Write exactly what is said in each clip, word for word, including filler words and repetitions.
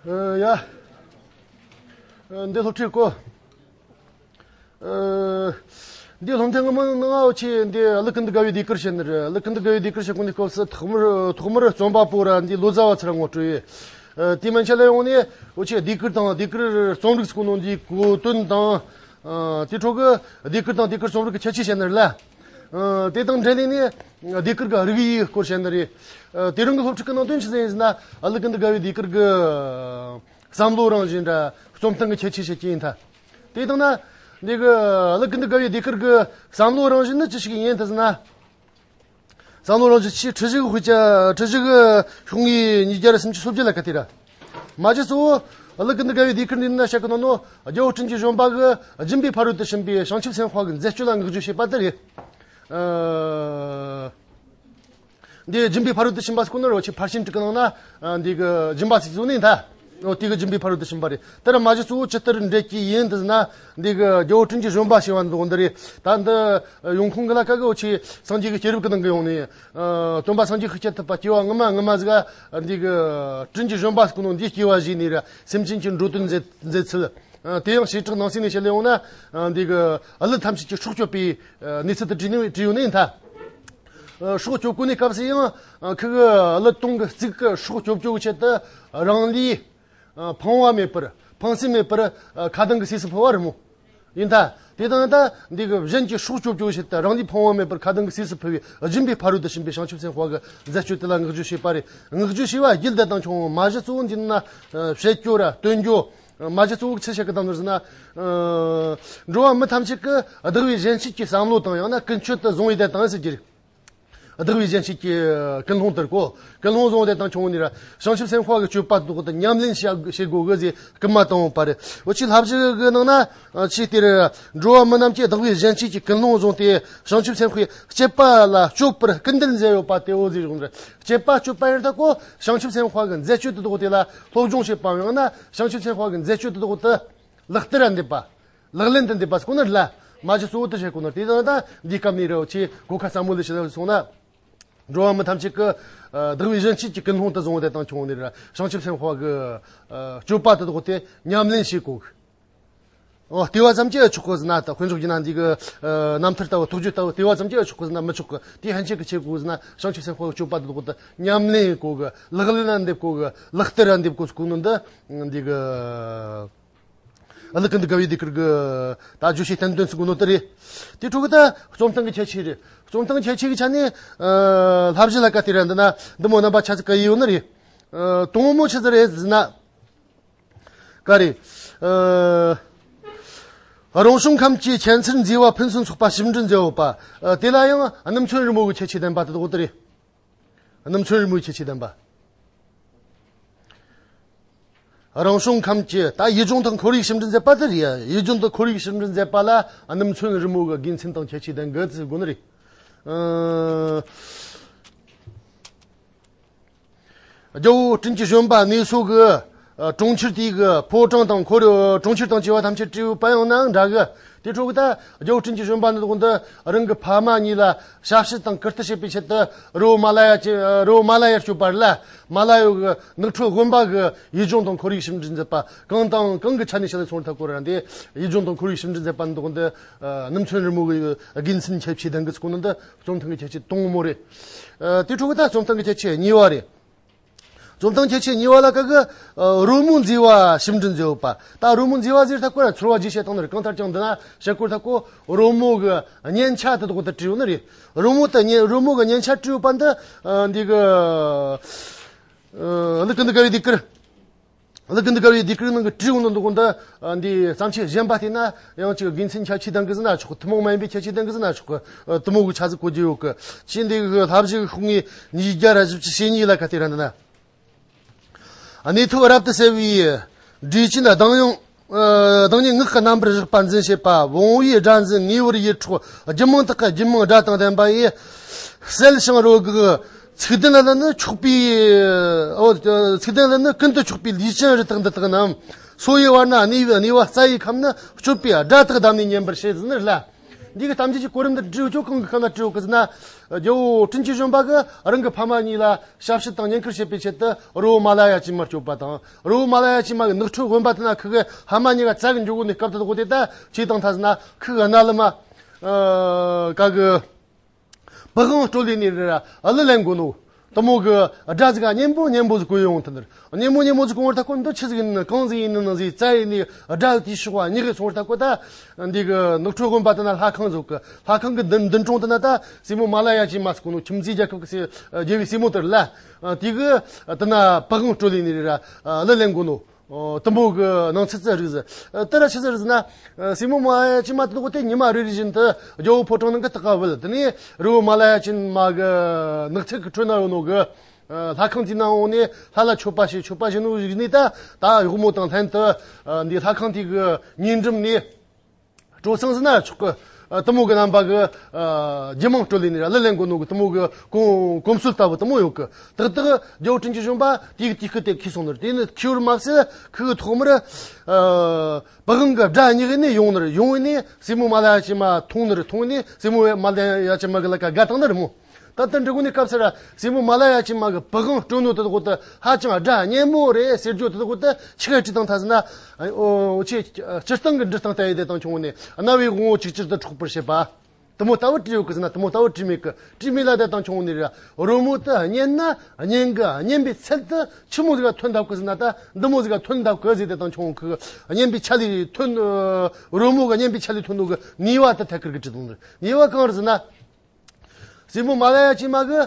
ཨ། ཡ། ཨ། འདི་སློབ་ཁྲིད་གོ། ཨ། འདི་སློབ་ཐུན་སྔ་མོ་ནང་འུ་ཆོས་འདི་ཀླུ་ཀུན་ཏུ་དགའ་བའི་ཟློས་གར་བཤད་ནི་རེད། ཀླུ་ཀུན་ཏུ་དགའ་བའི་ཟློས་གར་བཤད་གོ་ནི་སྐབས་སུ་ཐོག་མར་ཐོག་མར་རྩོམ་པ་པོ་ར་འདི་ལོ་ཙཱ་བ་ཚུར་ངོ་སྤྲོད་ཡོད། ཨ། དེ་མན་ཆད་ལ་ཡོང་ནས་འུ་ཆོས་ཟློས་གར་དང་ཟློས་གར་རྩོམ་རིག་ཟེར་གོ་ནོ་འདིའི་གོ་དོན་དང་། ཨ། དེ་འཕྲོ་གི་ཟློས་གར་དང་ཟློས་གར་རྩོམ་རིག་གི་ཁྱད་ཆོས་བཤད་ནི་རེད་ལ། ཨ། དེ་དང་འབྲེལ་ནས་ནི་ཟློས་གར་གི་རིགས་དབྱེའི་སྐོར་བཤད་ནི་རེད། ཨ། དེ་རིང་གི་སློབ་ཁྲིད་ཀྱི་ནང་དོན་ཆི་ཟིག་ཡིན་ཟེར་ན། ཨ། ཀླུ་ཀུན་ཏུ་དགའ་བའི་ཟློས་གར་གི་བསམ་བློ་རང་བཞིན་ར་རྩོམ་སྟངས་ཀྱི་ཁྱད་ཆོས་བཤད་ཀྱི་ཡིན་ད། དེ་དང་ན་འདི་གི་ཀླུ་ཀུན་ཏུ་དགའ་བའི་ཟློས་གར་གི་བསམ་བློ་རང་བཞིན་ནི་ཅི་ཞིག་ཡིན་ད་ཟེར་ན། བསམ་བློ་རང་བཞིན་ཆེས་འཁྲུལ་གཞི་གི་དཔེ་ཆ། འཁྲུལ་གཞི་གི་ཤོག་ངོས་ཉིས་བརྒྱ་ར་སུམ་ཅུ་སོ་བརྒྱད་ལ་ཁ་ཐེ་ར། མ་གཞི་གཙོ་བོ་ཀླུ་ཀུན་ཏུ་དགའ་བའི་ཟློས་གར་འདི་ན་བཤད་གི་ནོ་ནོ་རྒྱལ་པོ་སྤྲིན་གྱི་བཞོན་པ་གི་སྦྱིན་པའི་ཕ་རོལ་ཏུ་ཕྱིན་པའི་བྱང་ཆུབ་སེམས་དཔའ་གི་མཛད་སྤྱོད་ལ་བསྔགས་བརྗོད་བྱས་པ་དེ་རེད། ཨ། འདི་སྦྱིན་པའི་ཕ་རོལ་ཏུ་ཕྱིན་པ་ཟེར་གོ་ནོ་ར་འུ་ཆོས་ཕར་ཕྱིན་དྲུག་གི་ནང་ན། ཨ། འདི་གི་སྦྱིན་པ་ཟེར་གོ་ནི་ད། འོ། དེ་གི་སྦྱིན་པའི་ཕ་རོལ་ཏུ་ཕྱིན་པ་རེད། དེ་ར་མ་གཞི་གཙོ་བོ་ཇི་ལྟར་འགྲེལ་གྱི་ཡིན་ད་ཟེར་ན། འདི་གི་རྒྱལ་པོ་སྤྲིན་གྱི་བཞོན་པ་ཞེས་པ་འདི་འདི་རེད། ད་འདི་ཡོང་ཁུངས་གི་ལ་ཁ་གི་འུ་ཆོས་སངས་རྒྱས་ཀྱི་སྐྱེས་རབས་ཀྱི་ནང་གི་ཡོང་ནས། ཨ། སྟོན་པ་སངས་རྒྱས་ཤཱཀྱ་ཐུབ་པ་སྐྱེ་བ་སྔ་མ་སྔ་མ་ཟིག་ག་འདི་གི་སྤྲིན་གྱི་བཞོན་པ་ཟེར་གོ་ནོ་འདི་སྐྱེ་བ་བཞེས་ནས་ར་སེམས་ཅན་གྱི་འགྲོ་དོན་མཛད་མཛད་ཚུལ། ཨ། དེ་ཡང་བྱེ་བྲག་ནང་གསེས་ནས་བཤད་ལེ་ཡོང་ན། ཨ། འདི་གི་ཀླུ་ཐམས་ཅད་ཀྱི་སྲོག་གཅོད་པའི་གནས་ཚུལ་དེ་བྲིས་ནས་བྲིས་ཡོད་ནི་ཡིན་ད། ཨ། སྲོག་གཅོད་གོ་ནི་སྐབས་སུ་ཡང་། ཨ། ཁི་གི་ཀླུ་དུང་གི་རྩིག་གི་སྲོག་གཅོད་རྒྱུ་གི་ཆེད་དུ་རང་ལུས། ཨ། ཕངས་པ་མེད་པར། ཕངས་སེམས་མེད་པར། ཨ། མཁའ་ལྡིང་གི་གསོས་སུ་ཕུལ་བ་རེད་མོ། ཡིན་ད། དེ་དང་ད་འདི་གི་གཞན་གྱི་སྲོག་གཅོད་རྒྱུ་གི་ཆེད་དུ་རང་ལུས་ཕངས་པ་མེད་པར་མཁའ་ལྡིང་གི་གསོས་སུ་ཕུལ་བའི་སྦྱིན་པའི་ཕ་རོལ་ཏུ་ཕྱིན་པའི་བྱང་ཆུབ་སེམས་དཔའ་གི་མཛད་སྤྱོད་དེ་ལ་བསྔགས་བརྗོད་བྱས་པ་རེད། བསྔགས་བརྗོད་བྱས་པ་རྒྱུད་འདི་དང་ཁྱོང་མ་གཞི་གཙོ་བོ་འདི་ན། ཨ། བཤད་རྒྱུ་ར་སྟོན་རྒྱུ། མ་གཞི་གཙོ་བོ་ཆི་བཤད་གི་དང་ཟེར་ན། ཨ། འགྲོ་བ་མི་ཐམས་ཅད་ཀྱིས་བདག་པོའི་གཞན་གཅེས་ཀྱི་བསམ་བློ་དང་ཡང་ན་ཀུན་སྤྱོད་དུ་བཟུང་བའི་དེ་དང་ཟེར་རྒྱུ་རེད། བདག་པོའི་གཞན་གཅེས་ཀྱི་ཀུན་སློང་དེར་གོ། ཀུན་སློང་བཟུང་བ་དེ་དང་ཁྱོང་ནི་ར་བྱང་ཆུབ་སེམས་དཔའ་གི་སྤྱོད་པ་དེ་དག་དེ་ཉམས་ལེན་བྱ་བྱེད་དགོས་གི་ཟེར་སྐུལ་མ་བཏང་བ་རེད། འུ་ཆོའི་ལྷ་བཞི་གི་ནང་ན། ཨ། ཆོས་དེར་འགྲོ་བ་མི་རྣམས་ཀྱིས་བདག་པོའི་གཞན་གཅེས་ཀྱི་ཀུན་སློང་བཟུང་སྟེ་བྱང་ཆུབ་སེམས་དཔའི་སྤྱད་པ་ལ་སྤྱོད་པར་སྐུལ་འདེད་མཛད་ཡོད་པ་དེའོ་ཟེར་གོ་ནི་རེད། སྤྱད་པ་སྤྱོད་པ་ཡིན་ད་གོ། བྱང་ཆུབ་སེམས་དཔའ་གི་མཛད་སྤྱོད་དེ་དག་དེ་ལ་སློབ་སྦྱོང་བྱེད་པའམ་ཡང་ན་བྱང་ཆུབ་སེམས་དཔའ་གི་མཛད་སྤྱོད་དེ་དག་དེ་ལག་བསྟར་ར་འདེབས་པ། ལག་ལེན་དུ་འདེབས་པ་ཟེར་གོ་ནི་རེད་ལ། མ་གཞི་གཙོ་བོ་དེ་བཤད་གོ་ནི་རེད། དེ་དང་ད་འདིའི་སྐབས་ནས་ར་འུ་ཆོས་གོ་ཁ་ཟབ་མོ་ལས་བཤད་སོང་ན། འགྲོ་བ་མི་ཐམས་ཅད་ཀྱིས། ཨ། བདག་པོའི་གཞན་གཅེས་ཀྱི་ཀུན་སློང་དུ་བཟུང་བ་དེ་དང་ཁྱོང་ནི་ར་བྱང་ཆུབ་སེམས་དཔའ་གི། ཨ། སྤྱོད་པ་དེ་དག་དེ་ཉམས་ལེན་བྱེད་དགོས་གི། འོ། ལྟེ་བ་ཙམ་གྱིས་ཆོག་གི་ཟེར་ན། ད་དཔེ་འཇོག་རྒྱུ་ན་འདི་གི། ཨ། རྣམ་ཐར་ལྟ་བུ། ཐུགས་རྒྱུད་ལྟ་བུ་ལྟེ་བ་ཙམ་གྱིས་ཆོག་གི་ཟེར་ན་མི་ཆོག་གི། དེ་ཕན་ཆད་ཀྱི་ཆེད་དགོས་ཟེར་ན་བྱང་ཆུབ་སེམས་དཔའ་གི་སྤྱོད་པ་དེ་དག་དེ་ཉམས་ལེན་དགོས་གི། ལག་ལེན་ལ་འདེབས་དགོས་གི། ལག་བསྟར་ལ་འདེབས་དགོས་ཟེར་གོ་ནི་འདི། འདི་གི། ཀླུ་ཀུན་ཏུ་དགའ་བའི་ཟློས་གར་གི་ད་བརྗོད་བྱའི་བསྟན་དོན་ཟེར་གོ་ནོ་དེ་རེད། དེ་འཕྲོ་གི་ད་རྩོམ་སྟངས་ཀྱི་ཁྱད་ཆོས་རེད། རྩོམ་སྟངས་ཁྱད་ཆོས་ཀྱི་ཆ་ནས། ཨ། ལྷ་བཞི་ལ་ཁ་ཐེ་ར་འདི་ན་འདི་མོ་རྣམ་པ་ཆ་ཚིག་ག་ཡི་ཡོད་ནི་རེད། ཨ། དང་པོ་ཆི་ཟིག་རེད་ཟེར་ན། ག་རེ། ཨ། རང་བྱུང་ཁམས་ཀྱི་ཁྱད་མཚར་མཛེས་པ་ཕུན་སུམ་ཚོགས་པ་ཞིབ་འབྲི་མཛད་ཡོད་པ། ཨ། དེ་ལ་ཡང་སྣུམ་ཚོན་རི་མོ་གི་ཁྱད་ཆོས་ལྡན་པ་དེ་དག་དེ་རེད། སྣུམ་ཚོན་རི་མོའི་ཁྱད་ཆོས་ལྡན་པ། རང་བྱུང་ཁམས་ཀྱི་ད་ཡུལ་ལྗོངས་དང་ཁོར་ཡུག་ཞིབ་འབྲི་མཛད་པ་དེ་རེད། ཡུལ་ལྗོངས་དང་ཁོར་ཡུག་ཞིབ་འབྲི་མཛད་པ་ལ་སྣུམ་ཚོན་རི་མོ་གི་དགེ་མཚན་དང་ཁྱད་ཆོས་ལྡན་གི་ཟེར་དགོས་ནི་རེད། ཨ། རྒྱལ་པོ་སྤྲིན་གྱི་བཞོན་པ་གནས་སོ་གི། ཨ། གྲོང་ཁྱེར་དེའི་གི་ཕོ་བྲང་དང་འཁོར། གྲོང་ཁྱེར་དང་བཅས་པ་ཐམས་ཅད་བྲིས་ཡོད་པ་ཡང་ནའང་འདྲ་གི། དེ་འཕྲོ་གི་ད་རྒྱལ་པོ་སྤྲིན་གྱི་བཞོན་པ་འདི་དག་འདི་རང་གི་ཕ་མ་གཉིས་ལ་ཞབས་ཕྱི་དང་བཀུར་སྟི་བྱེད་པའི་ཆེད་དུ་རི་བོ་མ་ལ་ཡ་ཅན། རི་བོ་མ་ལ་ཡར་བསྐྱོད་པ་རེད་ལ། མ་ལ་ཡོ་གི་ནགས་ཁྲོད་དབེན་པ་གི་ཡུལ་ལྗོངས་དང་ཁོར་ཡུག་ཞིབ་འབྲི་མཛད་པ། གང་དང་གང་གི་ཆ་ནས་བཤད་ལ་སོང་ཐབས་སྐོར་ར་འདི་ཡུལ་ལྗོངས་དང་ཁོར་ཡུག་ཞིབ་འབྲི་མཛད་པ་འདི་དག་འདི། ཨ། སྣུམ་ཚོན་རི་མོ་གི་དགེ་མཚན་ཁྱད་ཆོས་ལྡན་གི་ཟེར་གོ་ནི་འདི་རྩོམ་སྟངས་ཀྱི་ཁྱད་ཆོས་དང་པོ་རེད། ཨ། དེ་འཕྲོ་གི་ད་རྩོམ་སྟངས་ཀྱི་ཁྱད་ཆོས་གཉིས་པ་རེད། རྩོམ་སྟངས་ཁྱད་ཆོས་གཉིས་པ་ལ་ཁ་གི། ཨ། རོལ་མོ་མཛེས་པ་ཞིབ་འབྲི་མཛད་ཡོད་པ། ད་རོལ་མོ་མཛེས་པ་ཟེར་ཐ་སྐོར་ཚོར་བ་རྒྱས་བཤད་བཏང་ནི་རེད། གང་ལྟར་ཀྱང་འདི་ན་བཤད་སྐོར་ཐ་སྐོར་རོལ་མོ་གི་སྙན་ཆ་དེ་དག་དེ་བྲིས་ཡོད་ནི་རེད། རོལ་མོ་དེ་སྙན། རོལ་མོ་གི་སྙན་ཆ་བྲིས་ཡོད་པ་འདི། ཨ། འདི་གི། ཨ། ཀླུ་ཀུན་ཏུ་དགའ་བའི་ཟློས་གར། ཀླུ་ཀུན་ཏུ་དགའ་བའི་ཟློས་གར་ནང་གི་བྲིས་ཡོད་ནོ་འདི་དག་འདི། ཨ། འདི་བརྩམས་ཆོས་གཞན་པ་བལྟས་ན་ཡང་ཅིག་དགེ་མཚན་ཁྱད་ཆོས་ལྡན་གི་ཟེར་ན་ཆོག་གི། ཐུན་མོང་མ་ཡིན་པའི་ཁྱད་ཆོས་ལྡན་གི་ཟེར་ན་ཆོག་གི། ཨ། དེ་མོ་གི་ཆ་ཟིག་གོ་རྒྱུ་ཡོད་གི། ཅི་འདི་གི་ལྷ་བཞི་གི་ཤོག་ངོས་ཉིས་བརྒྱ་ར་བཞི་བཅུ་ཞེ་གཉིས་ལ་ཁ་ཐེ་ར་འདི་ན། གནས་ཐོབ་རབ་ཏུ་གསལ་བའི་འགྲོས་ཅན་གདངས་དབྱངས། ཨ། གདངས་སྙན་ངག་གི་རྣམ་པར་བཞག་པ་འཛིན་བྱེད་པ། བུང་བའི་སྒྲ་འཛིན་ངེས་པར་ཡིད་འཕྲོག་རྒྱུད་མང་དག་གི་རྒྱུད་མང་སྒྲ་དང་ལྡན་པ་ཡི། གསལ་ཞིང་རོལ་གེགས་ཚིག་ལྡན་ལ་ནི་ཆོག་པའི། ཨོ། ཚིག་ལྡན་ལ་ནི་ཀུན་ཏུ་ཆོག་པའི་ལུས་ཅན་རི་དྭགས་འདི་དག་རྣམས། སོ་ཡི་བར་ན་གནས་པའི་གནས་པ་རྩ་ཡི་ཁམས་ནི་སྤྱོད་པའི་སྒྲ་དག་བསྡམས་ནས་ཉན་པར་བྱེད་ཟེར་ནི་ལ། འདི་གི་གཏམ་རྒྱུད་ཀྱི་གོ་རིམ་འདི་བྲིས་ཡོད་ཁྱོད་གང་གི་ཁ་ན་བྲིས་ཡོད་གི་ཟེར་ན། རྒྱལ་བོ་དྲིན་ཅན་གཞོན་པ་གི་རང་གི་ཕ་མ་གཉིས་ལ་ཞབས་ཕྱི་དང་བསྙེན་བཀུར་བྱེད་པའི་ཆེད་དུ་རི་བོ་མ་ལ་ཡ་ཅན་མ་སྐྱོད་པ་དང་། རི་བོ་མ་ལ་ཡ་ཅན་མ་གི་ནགས་ཁྲོད་དབེན་པ་དེ་ན་ཁུ་གི་ཕ་མ་གཉིས་ཀ་བཙལ་གི་འགྱོ་གོ་ནི་སྐབས་དེ་དགོ་དེ་ད་ཆེ་དང་ཐ་ཟེར་ན་ཁུ་གི་རྣ་ལམ་མ་ཨ་ག་གི་པི་ཝང་དཀྲོལ་ལེ་ནི་རེ་ར་ཨ་ལི་ལེན་གོ་ནོ། དེ་མོ་གི་སྒྲ་ཟིག་ག་སྙན་པོ་སྙན་པོ་ཟིག་གོ་ཡོང་ཐུབ་ནི་རེད། སྙན་མོ་སྙན་མོ་ཟིག་གོ་བར་ཐག་གོ་འདི་ཆི་ཟིག་ཡིན་ནི་གང་ཟིག་ཡིན་ནི་ནང་ཟིག་བཙལ་ཡིན་ནི་སྒྲ་དེའི་ཤོག་བ་ཉི་གི་སོང་བར་ཐག་གོ་ད། འདི་གི་ནགས་ཁྲོད་དབེན་པ་དེ་ན་ལྷ་ཁང་ཟིག་གི་ལྷ་ཁང་གི་མདུན་མདུན་དྲུང་དེ་ན་ད་སྲས་མོ་མ་ལ་ཡ་ཅན་མ་ཟེར་གོ་ནོ་ཁྱིམ་མཚེས་རྒྱལ་ཁབ་ཀྱི་སྲས་རྒྱལ་བའི་སྲས་མོ་དེ་རེད་ལ། དེ་གི་དེ་ན་པི་ཝང་དཀྲོལ་ལེ་ནི་རེ་ར་ཨ་ལི་ལེན་གོ་ནོ། ཨོ། དུམ་བུ་གི་ནང་ཚིག་ཙི་རིག་ཟེར། ཨ། དེ་ར་ཆི་ཟེར་ཟེར་ན། ཨ། སྲས་མོ་མ་ལ་ཡ་ཅན་མ་དེ་དགོ་དེ་ཉི་མ་རེ་རེ་བཞིན་དུ་རྒྱལ་བོ་ཕོ་བྲང་ནང་གི་སྟག་ག་བུད་དེ་ནས་རི་བོ་མ་ལ་ཡ་ཅན་མ་གི་ནགས་ཚལ་གི་ཁྲོད་ན་ཡོད་ནོ་གི། ཨ། ལྷ་ཁང་དེའི་ནང་འོང་ནས་ལྷ་ལ་མཆོད་པ་བྱས། མཆོད་པ་བྱས་ནོ་གཞུག་ནས་ད་ད་གཡོག་མོ་དང་ལྷན་དུ། ཨ། འདི་ལྷ་ཁང་དེ་གི་ཉེ་འགྲམ་ནས། སྤྲོ་སེང་ཟེར་ན་ཆོག་གི། ཨ། དེ་མོ་གི་རྣམ་པ་གི། ཨ། རྒྱུད་མང་དཀྲོལ་ལེ་ནི་ར་ལི་ལེན་གོ་ནོ་གི་དེ་མོ་གི་གོམས་གོམས་སྲོལ་ལྟ་བུ་དེ་མོ་ཡོད་གི། ཏག་ཏག་རྒྱལ་བོ་དྲིན་ཅན་གཞོན་པ་དེ་གི་དེ་ཁུ་དེ་ཁུ་སོང་ནི་རེད། དེ་ནི་ཁུ་བར་མ་ཟད་ཁུ་གི་ཐོག་མར། ཨ། པི་ཝང་གི་སྒྲ་སྙན་ནས་ཡོང་ནི་རེད། ཡོང་ནས་སྲས་མོ་མ་ལ་ཡ་ཅན་མ་མཐོང་ནི་རེད། མཐོང་ནས་སྲས་མོ་མ་ལ་ཡ་ཅན་མ་གི་ལ་ཀ་དགའ་བཏང་ནི་རེད་མོ། ད་ལྟ་འདྲི་གོ་ནི་སྐབས་སུ་ར་སྲས་མོ་མ་ལ་ཡ་ཅན་མ་གི་པི་ཝང་དཀྲོལ་ནོ་དེ་དགོ་དེ་ཧ་ཅང་སྒྲ་སྙན་མོ་རེད་ཟེར་རྒྱུ་དེ་དགོ་དེ་ཆི་ག་བྲིས་དང་ཐ་ཟེར་ན། ཨོ་ཆེ། སྤྱིར་བཏང་གི་འབྲི་སྟངས་ལྟ་ཡི་དེ་དང་ཆུང་ནས་རྣ་བའི་དབང་པོ་ཅིག་ཅར་དུ་འཕྲོག་པར་བྱེད་པ། དེ་མོ་ལྟ་བུ་བྲིས་ཡོད་གི་ཟེར་ན་དེ་མོ་ལྟ་བུ་བྲིས་མེད་གི། བྲིས་མེད་ལ་དེ་དང་ཆུང་ནས་ར་རོལ་མོ་དེ་སྙན་ན་སྙན་གི། སྙན་པའི་ཚད་དེ་ཆི་མོ་ཟིག་ག་ཐོན་ཐུབ་གི་ཟེར་ན་ད་འདི་མོ་ཟིག་ག་ཐོན་ཐུབ་གི་ཟེར། དེ་དང་ཆུང་གི་སྙན་པའི་ཆ་ལས་ཐོན། རོལ་མོ་གི་སྙན་པའི་ཆ་ལས་ཐོན་ནོ་གི་ནུས་པ་དེ་ཐད་ཀར་གི་བྲིས་དང་ནུས་པ་གང་རེད་ཟེར་ན། སྲས་མོ་མ་ལ་ཡ་ཅན་མ་གི་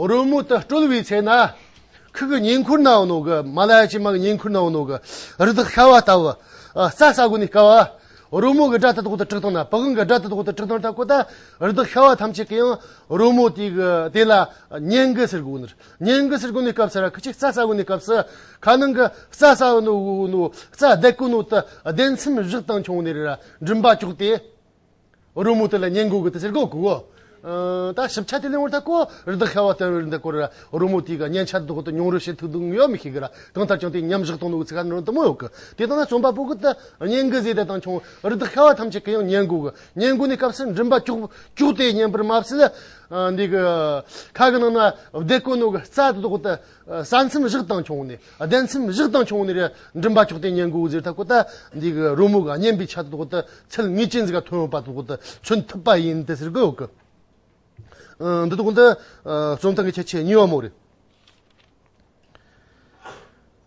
རོལ་མོ་དེ་དཀྲོལ་བའི་ཚེ་ན། ཁུ་གི་ཉེ་འཁོར་ན་ཡོད་ནོ་གི། མ་ལ་ཡ་ཅན་མ་གི་ཉེ་འཁོར་ན་ཡོད་ནོ་གི་རི་དྭགས་ཤ་བ་ལྟ་བུ། ཨ། རྩྭ་ཟ་གོ་ནི་སྐབས། རོལ་མོ་གི་སྒྲ་དེ་དག་དེ་གྲགས་བཏང་ན། པི་ཝང་གི་སྒྲ་དེ་དག་དེ་གྲགས་བཏང་ད་གོ་ད། རི་དྭགས་ཤ་བ་ཐམས་ཅད་ཀྱིས་ཡང་རོལ་མོ་དེ་གི་དེ་ལ་སྙན་གི་ཟེར་གོ་ནི་རེད། སྙན་གི་ཟེར་གོ་ནི་སྐབས་སུ་ར་ཁུ་ཆེ་རྩྭ་ཟ་གོ་ནི་སྐབས་སུ་ཁ་ནང་གི་རྩྭ་ཟ་གོ་ནོ་ནོ་རྩྭ་བརྡེག་གོ་ནོ་དེ་བརྡེག་མཚམས་བཞག་དང་ཆུང་ནས་ར་མགྲིན་པ་བཅོག་སྟེ། རོལ་མོ་དེ་ལ་ཉན་དགོས་གི་དེ་ཟེར་གོ་གི་གོ། ཨ། ད་ཞིབ་ཆ་དེ་ལེན་བར་ཐག་གོ་རི་དྭགས་ཤ་བ་ལྟ་བུ་རི་འདི་གོ་ར་རོལ་མོ་དེ་གི་སྙན་ཆ་དེ་གོ་དེ་མྱོང་རོལ་བྱེད་ཐུབ་འདུག་ཡོད་མི་ཤེས་གི་ར། གང་ལྟར་ཀྱང་དེ་མཉམ་བཞག་བཏང་འདུག་ཚིག་ཁ་འདྲ་དེ་མོ་ཡོད་གི། དེ་དང་ན་རྩོམ་པ་པོ་གི་དེ་སྙན་གི་ཟེར་དེ་དང་ཆུང་རི་དྭགས་ཤ་བ་ཐམས་ཅད་གི་ཡང་ཉན་དགོས་གི། ཉན་དགོས་ནི་སྐབས་སུ་མགྲིན་པ་བཅོག་བཅོག་སྟེ་ཉན་པར་མ་ཟད། ཨ། འདི་གི་ཁ་གི་ནང་ན་བརྡེག་གོ་ནོ་གི་རྩྭ་དེ་གོ་དེ། ས་མཚམས་བཞག་དང་ཆུང་ནས་བརྡེག་མཚམས་བཞག་དང་ཆུང་ནས་རེ་མགྲིན་པ་བཅོག་སྟེ་ཉན་དགོས་ཟེར་ཐག་གོ་ད། འདི་གི་རོལ་མོ་གི་སྙན་པའི་ཆ་དེ་གོ་དེ་ཚད་ངེས་ཅན་ཟིག་ག་ཐོན་ཡོད་པ་དེ་གོ་དེ་མཚོན་ཐུབ་པ་ཡིན་དེ་ཟེར་གི་ཡོད་གི། ཨ། འདི་དག་འདི། ཨ། རྩོམ་སྟངས་ཀྱི་ཁྱད་ཆོས་གཉིས་པ་མོ་རེད།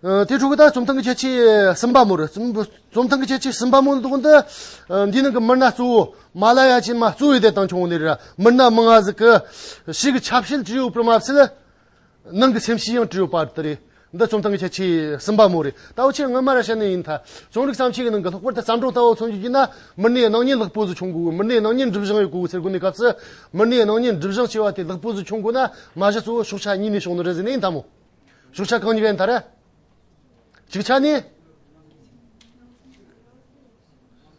ཨ། དེ་འཕྲོ་གི་ད་རྩོམ་སྟངས་ཀྱི་ཁྱད་ཆོས་གསུམ་པ་མོ་རེད། རྩོམ་རྩོམ་སྟངས་ཀྱི་ཁྱད་ཆོས་གསུམ་པ་མོ་འདི་དག་འདི། ཨ། འདིའི་ནང་གི་མི་སྣ་གཙོ་བོ་མ་ལ་ཡ་ཅན་མ་གཙོ་བོ་དེ་དང་ཆུང་ནས་རེ་མི་སྣ་མང་ང་ཟིག་གི་ཕྱི་གི་ཆ་བྱད་བྲིས་ཡོད་པར་མ་ཟད། ནང་གི་སེམས་བྱུང་ཡང་བྲིས་ཡོད་པ་དེ་རེད། འདི་རྩོམ་སྟངས་ཀྱི་ཁྱད་ཆོས་གསུམ་པ་མོ་རེད། ད་འུ་ཆོས་སྔོན་མ་ར་བཤད་ནི་ཡིན་ཐལ། རྩོམ་རིག་བརྩམས་ཆོས་ཀྱི་ནང་གི་ལྷག་པར་དུ་བརྩམས་སྒྲུང་ལྟ་བུ་མཚོན་རྒྱུ་ཡིན་ན་མི་སྣའི་སྣང་བརྙན་ལེགས་པོ་ཟིག་བྱུང་དགོས། མི་སྣའི་སྣང་བརྙན་འབྲི་བཞེངས་ཡོད་དགོས་ཟེར་གོ་ནི་སྐབས་སུ། མི་སྣའི་སྣང་བརྙན་འབྲི་བཞེངས་བྱས་པ་དེ་ལེགས་པོ་ཟིག་བྱུང་དགོས་ན་མ་གཞི་གཙོ་བོ་ཕྱོགས་ཆ་གཉིས་ནས་བྱུང་ནི་རེད་ཟེར་ནི་ཡིན་ཐལ་མོ། ཕྱོགས་ཆ་གང་གཉིས་ཀ་ཡིན་ཐལ་ར། གཅིག་ཆ་ནས།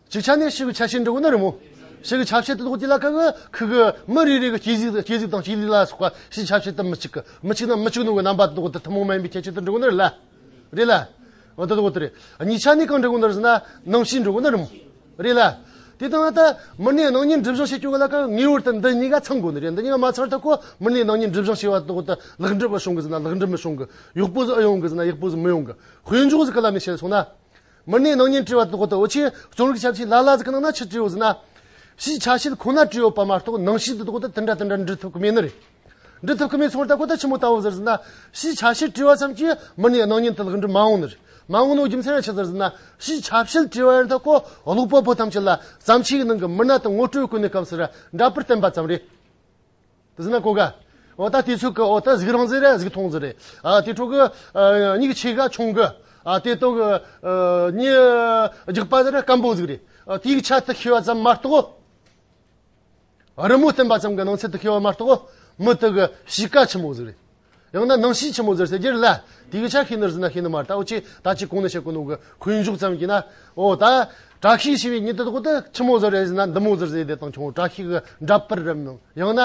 གཅིག་ཆ་ནས་ཕྱི་གི་ཆ་བྱད་འབྲི་དགོས་ནི་རེད་མོ། ཕྱི་གི་ཆ་བྱད་དེ་དག་དེ་ལ་ཁ་གི་ཁུ་གི་མི་རེ་རེ་གི་སྐྱེ་གཟུགས་སྐྱེ་གཟུགས་དང་སྐྱེ་ལུས་ལ་སོགས་པ་ཕྱིའི་ཆ་བྱད་དེ་མི་གཅིག་གི། མི་གཅིག་ན་མི་གཅིག་ནོ་གི་རྣམ་པ་དེ་དག་དེ་ཐུན་མོང་མ་ཡིན་པའི་ཁྱད་ཆོས་དེ་འབྲི་དགོས་ནི་རེད་ལ། རེད་ལ། འོ་དེ་དག་དེ་རེད། གཉིས་ཆ་ནས་གང་འབྲི་དགོས་ནི་རེད་ཟེར་ན་སྣང་བྱེད་འབྲི་དགོས་ནི་རེད་མོ། རེད་ལ། དེ་དང་ད་མི་སྣའི་སྣང་བརྙན་འབྲི་བཞེངས་བྱེད་རྒྱུ་གི་ལ་ཁ་ངེས་པར་དུ་འདི་གཉིས་ཀ་ཚང་དགོས་ནི་རེད། འདི་གཉིས་ཀ་མ་ཚང་བར་ཐག་གོ་མི་སྣའི་སྣང་བརྙན་འབྲི་བཞེངས་བྱས་པ་དེ་དག་དེ་ལེགས་འགྲུབ་བྱུང་གི་ཟེར་ན་ལེགས་འགྲུབ་མི་བྱུང་གི། ཡག་པོ་ཟིག་ཨེ་ཡོང་གི་ཟེར་ན་ཡག་པོ་ཟིག་མི་ཡོང་གི། དཔེ་འཇོག་ཟིག་གི་ལམ་ནས་བཤད་སོང་ན། མི་སྣའི་སྣང་བརྙན་བྲིས་པ་དེ་དག་དེ་འུ་ཆོས་རྩོམ་རིག་ཞབས་ཕྱིའི་ལ་ལ་ཟིག་གི་ནང་ན་ཆི་བྲིས་ཡོད་ཟེར་ན། ཕྱིའི་ཆ་བྱད་ཁོ་ན་བྲིས་ཡོད་པ་མ་གཏོགས་སྣང་བྱེད་དེ་དག་དེ་དེ་འདྲ་དེ་འདྲ་འབྲི་ཐུབ་གི་མེད་ནི་རེད། འབྲི་ཐུབ་གི་མེད་སོང་བར་ཐག་གོ་ད་ཆི་མོ་ལྟ་བུ་ཟེར་ཟེར་ན། ཕྱིའི་ཆ་བྱད་བྲིས་པ་ཙམ་གྱིས་མི་སྣའི་སྣང་བརྙན་དེ་ལེགས་འགྲུབ་མ་འོང་ནི་རེད། མ་འོང་ནོ་རྒྱུ་མཚན་ཡང་ཆི་ཟེར་ཟེར་ན། ཕྱིའི་ཆ་བྱད་བྲིས་པ་ཡང་ཐག་གོ་ཀློག་པ་པོ་ཐམས་ཅད་ལ་བརྩམས་ཆོས་ཀྱི་ནང་གི་མི་སྣ་དེ་ངོ་སྤྲོད་བཀོད་ནི་སྐབས་སུ་ར་འདྲ་པར་བསྟན་པ་ཙམ་རེད། དེ་ཟེར་ན་གོ་ག་འོ་ད་དུས་ཚོད་ཀྱི་འོ་ད་གཟུགས་རིང་ཟིག་རེད། གཟུགས་ཐུང་ཟིག་རེད། ཨ་དེ་འཕྲོ་གི་ཨ་མྱིག་ཆེ་ག་ཆུང་གི། ཨ་དེ་ཏོ་གི་ཨ་མྱི་རྒྱགས་པ་ཟིག་རེད། སྐམ་པོ་ཟིག་རེད། ཨ་དེ་གི་ཆ་དེ་ཤེས་པ་ཙམ་མ་གཏོགས། རི་མོ་བསྟན་པ་ཙམ་གི་སྣང་ཚུལ་དེ་ཤེས་པ་མ་གཏོགས། མི་དེ་གི་གཤིས་ཀ་ཆི་མོ་ཟིག་རེད། ཡང་ན་སྣང་བྱེད་ཆི་མོ་ཟིག་རེད་ཟེར་རྒྱུ་རེད་ལ། དེ་གི་ཆ་ཤེས་ནི་རེད་ཟེར་ན་ཤེས་ནི་མ་རེད། ད་འུ་ཆོས་ད་ཅི་གོང་ནས་བཤད་གོ་ནོ་གི་དཔེ་འཇོག་ཙམ་གྱིས་ན། འོ་ད་བཀྲ་ཤིས་ཞེས་པའི་མྱི་དེ་དག་དེ་ཆི་མོ་ཟིག་རེད་ཟེར་ན་འདི་མོ་ཟིག་རེད་ཟེར་དང་ཆུང་བཀྲ་ཤིས་གི་འདྲ་པར་རམ་ཡང་ན།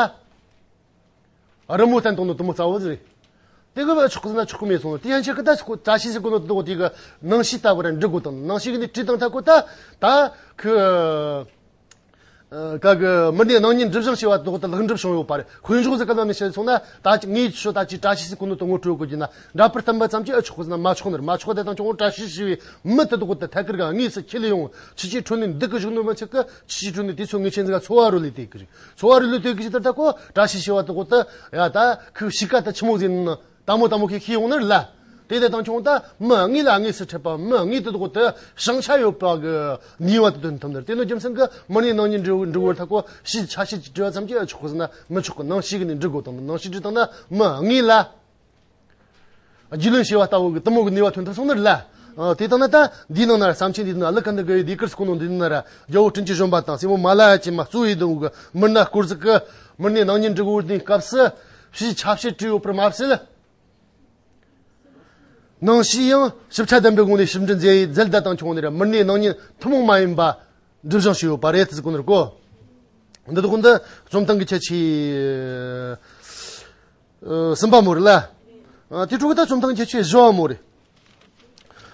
རི་མོ་བསྟན་བཏང་ནོ་དེ་མོ་རྩ་བོ་ཟིག་རེད། དེ་གི་བ་ཆོག་གི་ཟེར་ན་ཆོག་གི་མེད་སོང་། དེ་ཡན་ཆད་གི་ད་ཁོ་བཀྲ་ཤིས་ཟེར་གོ་ནོ་དེ་དག་དེ་གི་སྣང་བྱེད་ལྟ་བུ་ར་འབྲི་དགོས་དང་། སྣང་བྱེད་གི་ནི་བྲིས་དང་ཐ་གོ་ད་ད་ཁི། ཨ། ག་གི་མི་སྣའི་སྣང་བརྙན་སྒྲུབ་བྱང་ཞེས་པ་དེ་ད་ལེགས་འགྲུབ་བྱུང་ཡོད་པ་རེད། དཔེ་འཇོག་ཟེར་ག་ལ་ནས་བཤད་སོང་ན། ད་ཅི་ངས་ཁྱོད་ད་ཅི་བཀྲ་ཤིས་ཟེར་གོ་ནོ་དེ་ངོ་སྤྲོད་དགོས་རྒྱུ་ན། འདྲ་པར་བསྟན་པ་ཙམ་གྱིས་ཨེ་ཆོག་གི་ཟེར་ན་མ་ཆོག་ནི་རེད། མ་ཆོག་དེ་དང་ཁྱོད་ངོ་བཀྲ་ཤིས་ཞེས་པའི་མི་དེ་དག་དེ་ཐད་ཀར་ག་དངོས་སུ་ཁྱེར་ལེ་ཡོང་། ཁྱེད་ཀྱིས་ཁྲོད་ནས་འདུག་གི་བཞུགས་ནོ་མི་ཚད་གི། ཁྱེད་ཀྱིས་ཁྲོད་ནས་དུས་ཚོད་ངེས་ཅན་ཟིག་ག་འཚོ་བ་རོལ་ལེ་དེ་གི་རེད། འཚོ་བ་རོལ་ལེ་དེ་གི་ཞིག་ད་ལྟ་ཁོ་བཀྲ་ཤིས་ཞེས་པ་དེ་དག་དེ་ཡ་ད་ཁོའི་གཤིས་ཀ་དེ་ཆི་མོ་ཟིག་ཡིན་ན། དང་མོ་དང་མོ་ཁྱེད་ཤེས་ཡོང་ནི་རེད་ལ། དེ་དེ་དང་ཁྱོད་ད་མི་དངོས་ལ་དངོས་སུ་འཕྲད་པ། མི་དངོས་དེ་དག་དེ་བྱང་ཆ་ཡོད་པ་གི་ནུས་པ་དེ་སྟོན་ཐུབ་ནི་རེད། དེ་ནི་རྒྱུ་མཚན་གི་མི་སྣའི་སྣང་བརྙན་འབྲི་འབྲི་བར་ཐག་གོ་ཕྱིའི་ཆ་ཤས་ཀྱིས་བྲི་བ་ཙམ་གྱིས་ཆོག་གི་ཟེར་ན་མི་ཆོག་གི། སྣང་ཤས་ཀྱིས་ནི་འབྲི་དགོས་དང་། སྣང་ཤས་བྲིས་བཏང་ན་མི་དངོས་ལ་རྒྱུས་ལོན་བྱས་པ་ལྟ་བུ་གི་དེ་མོ་གི་ནུས་པ་ཐོན་ཐུབ་སོང་ནི་རེད་ལ། ཨ། དེ་ལྟ་ན་ད་འདིའི་ནང་ན་ར་བརྩམས་ཆོས་འདིའི་ནང་ན་ཀླུ་ཀུན་ཏུ་དགའ་བའི་ཟློས་གར་ཟེར་གོ་ནོ་འདིའི་ནང་ན་ར་རྒྱལ་པོ་དྲིན་ཅན་གཞོན་པ་དང་སྲས་མོ་མ་ལ་ཡ་བཅས་མ་གཙོ་བོའི་གདན་གི་མི་སྣ་སྐོར་ཟིག་གི་མི་སྣའི་སྣང་བརྙན་འབྲི་དགོས་པའི་སྐབས་སུ་ཕྱིའི་ཆ་ཤས་བྲིས་ཡོད་པར་མ་ཟད། སྣང་ཤས་ཡང་ཞིབ་ཆ་ལྡན་པའི་སྒོ་ནས་ཞིབ་འབྲི་མཛད་ཡས་མཛད་ད་དང་ཁྱོད་ནས་ར་མི་སྣའི་སྣང་བརྙན་ཐུན་མོང་མ་ཡིན་པ་སྒྲུབ་བྱང་ཞིག་ཡོད་པ་རེད་ཟེར་གོ་ནི་རེད་གོ། འདི་དག་འདི་རྩོམ་སྟངས་ཀྱི་ཁྱད་ཆོས། ཨ། གསུམ་པ་མོ་རེད་ལ། ཨ། དེ་འཕྲོ་གི་ད་རྩོམ་སྟངས་ཁྱད་ཆོས་བཞི་བ་མོ་རེད།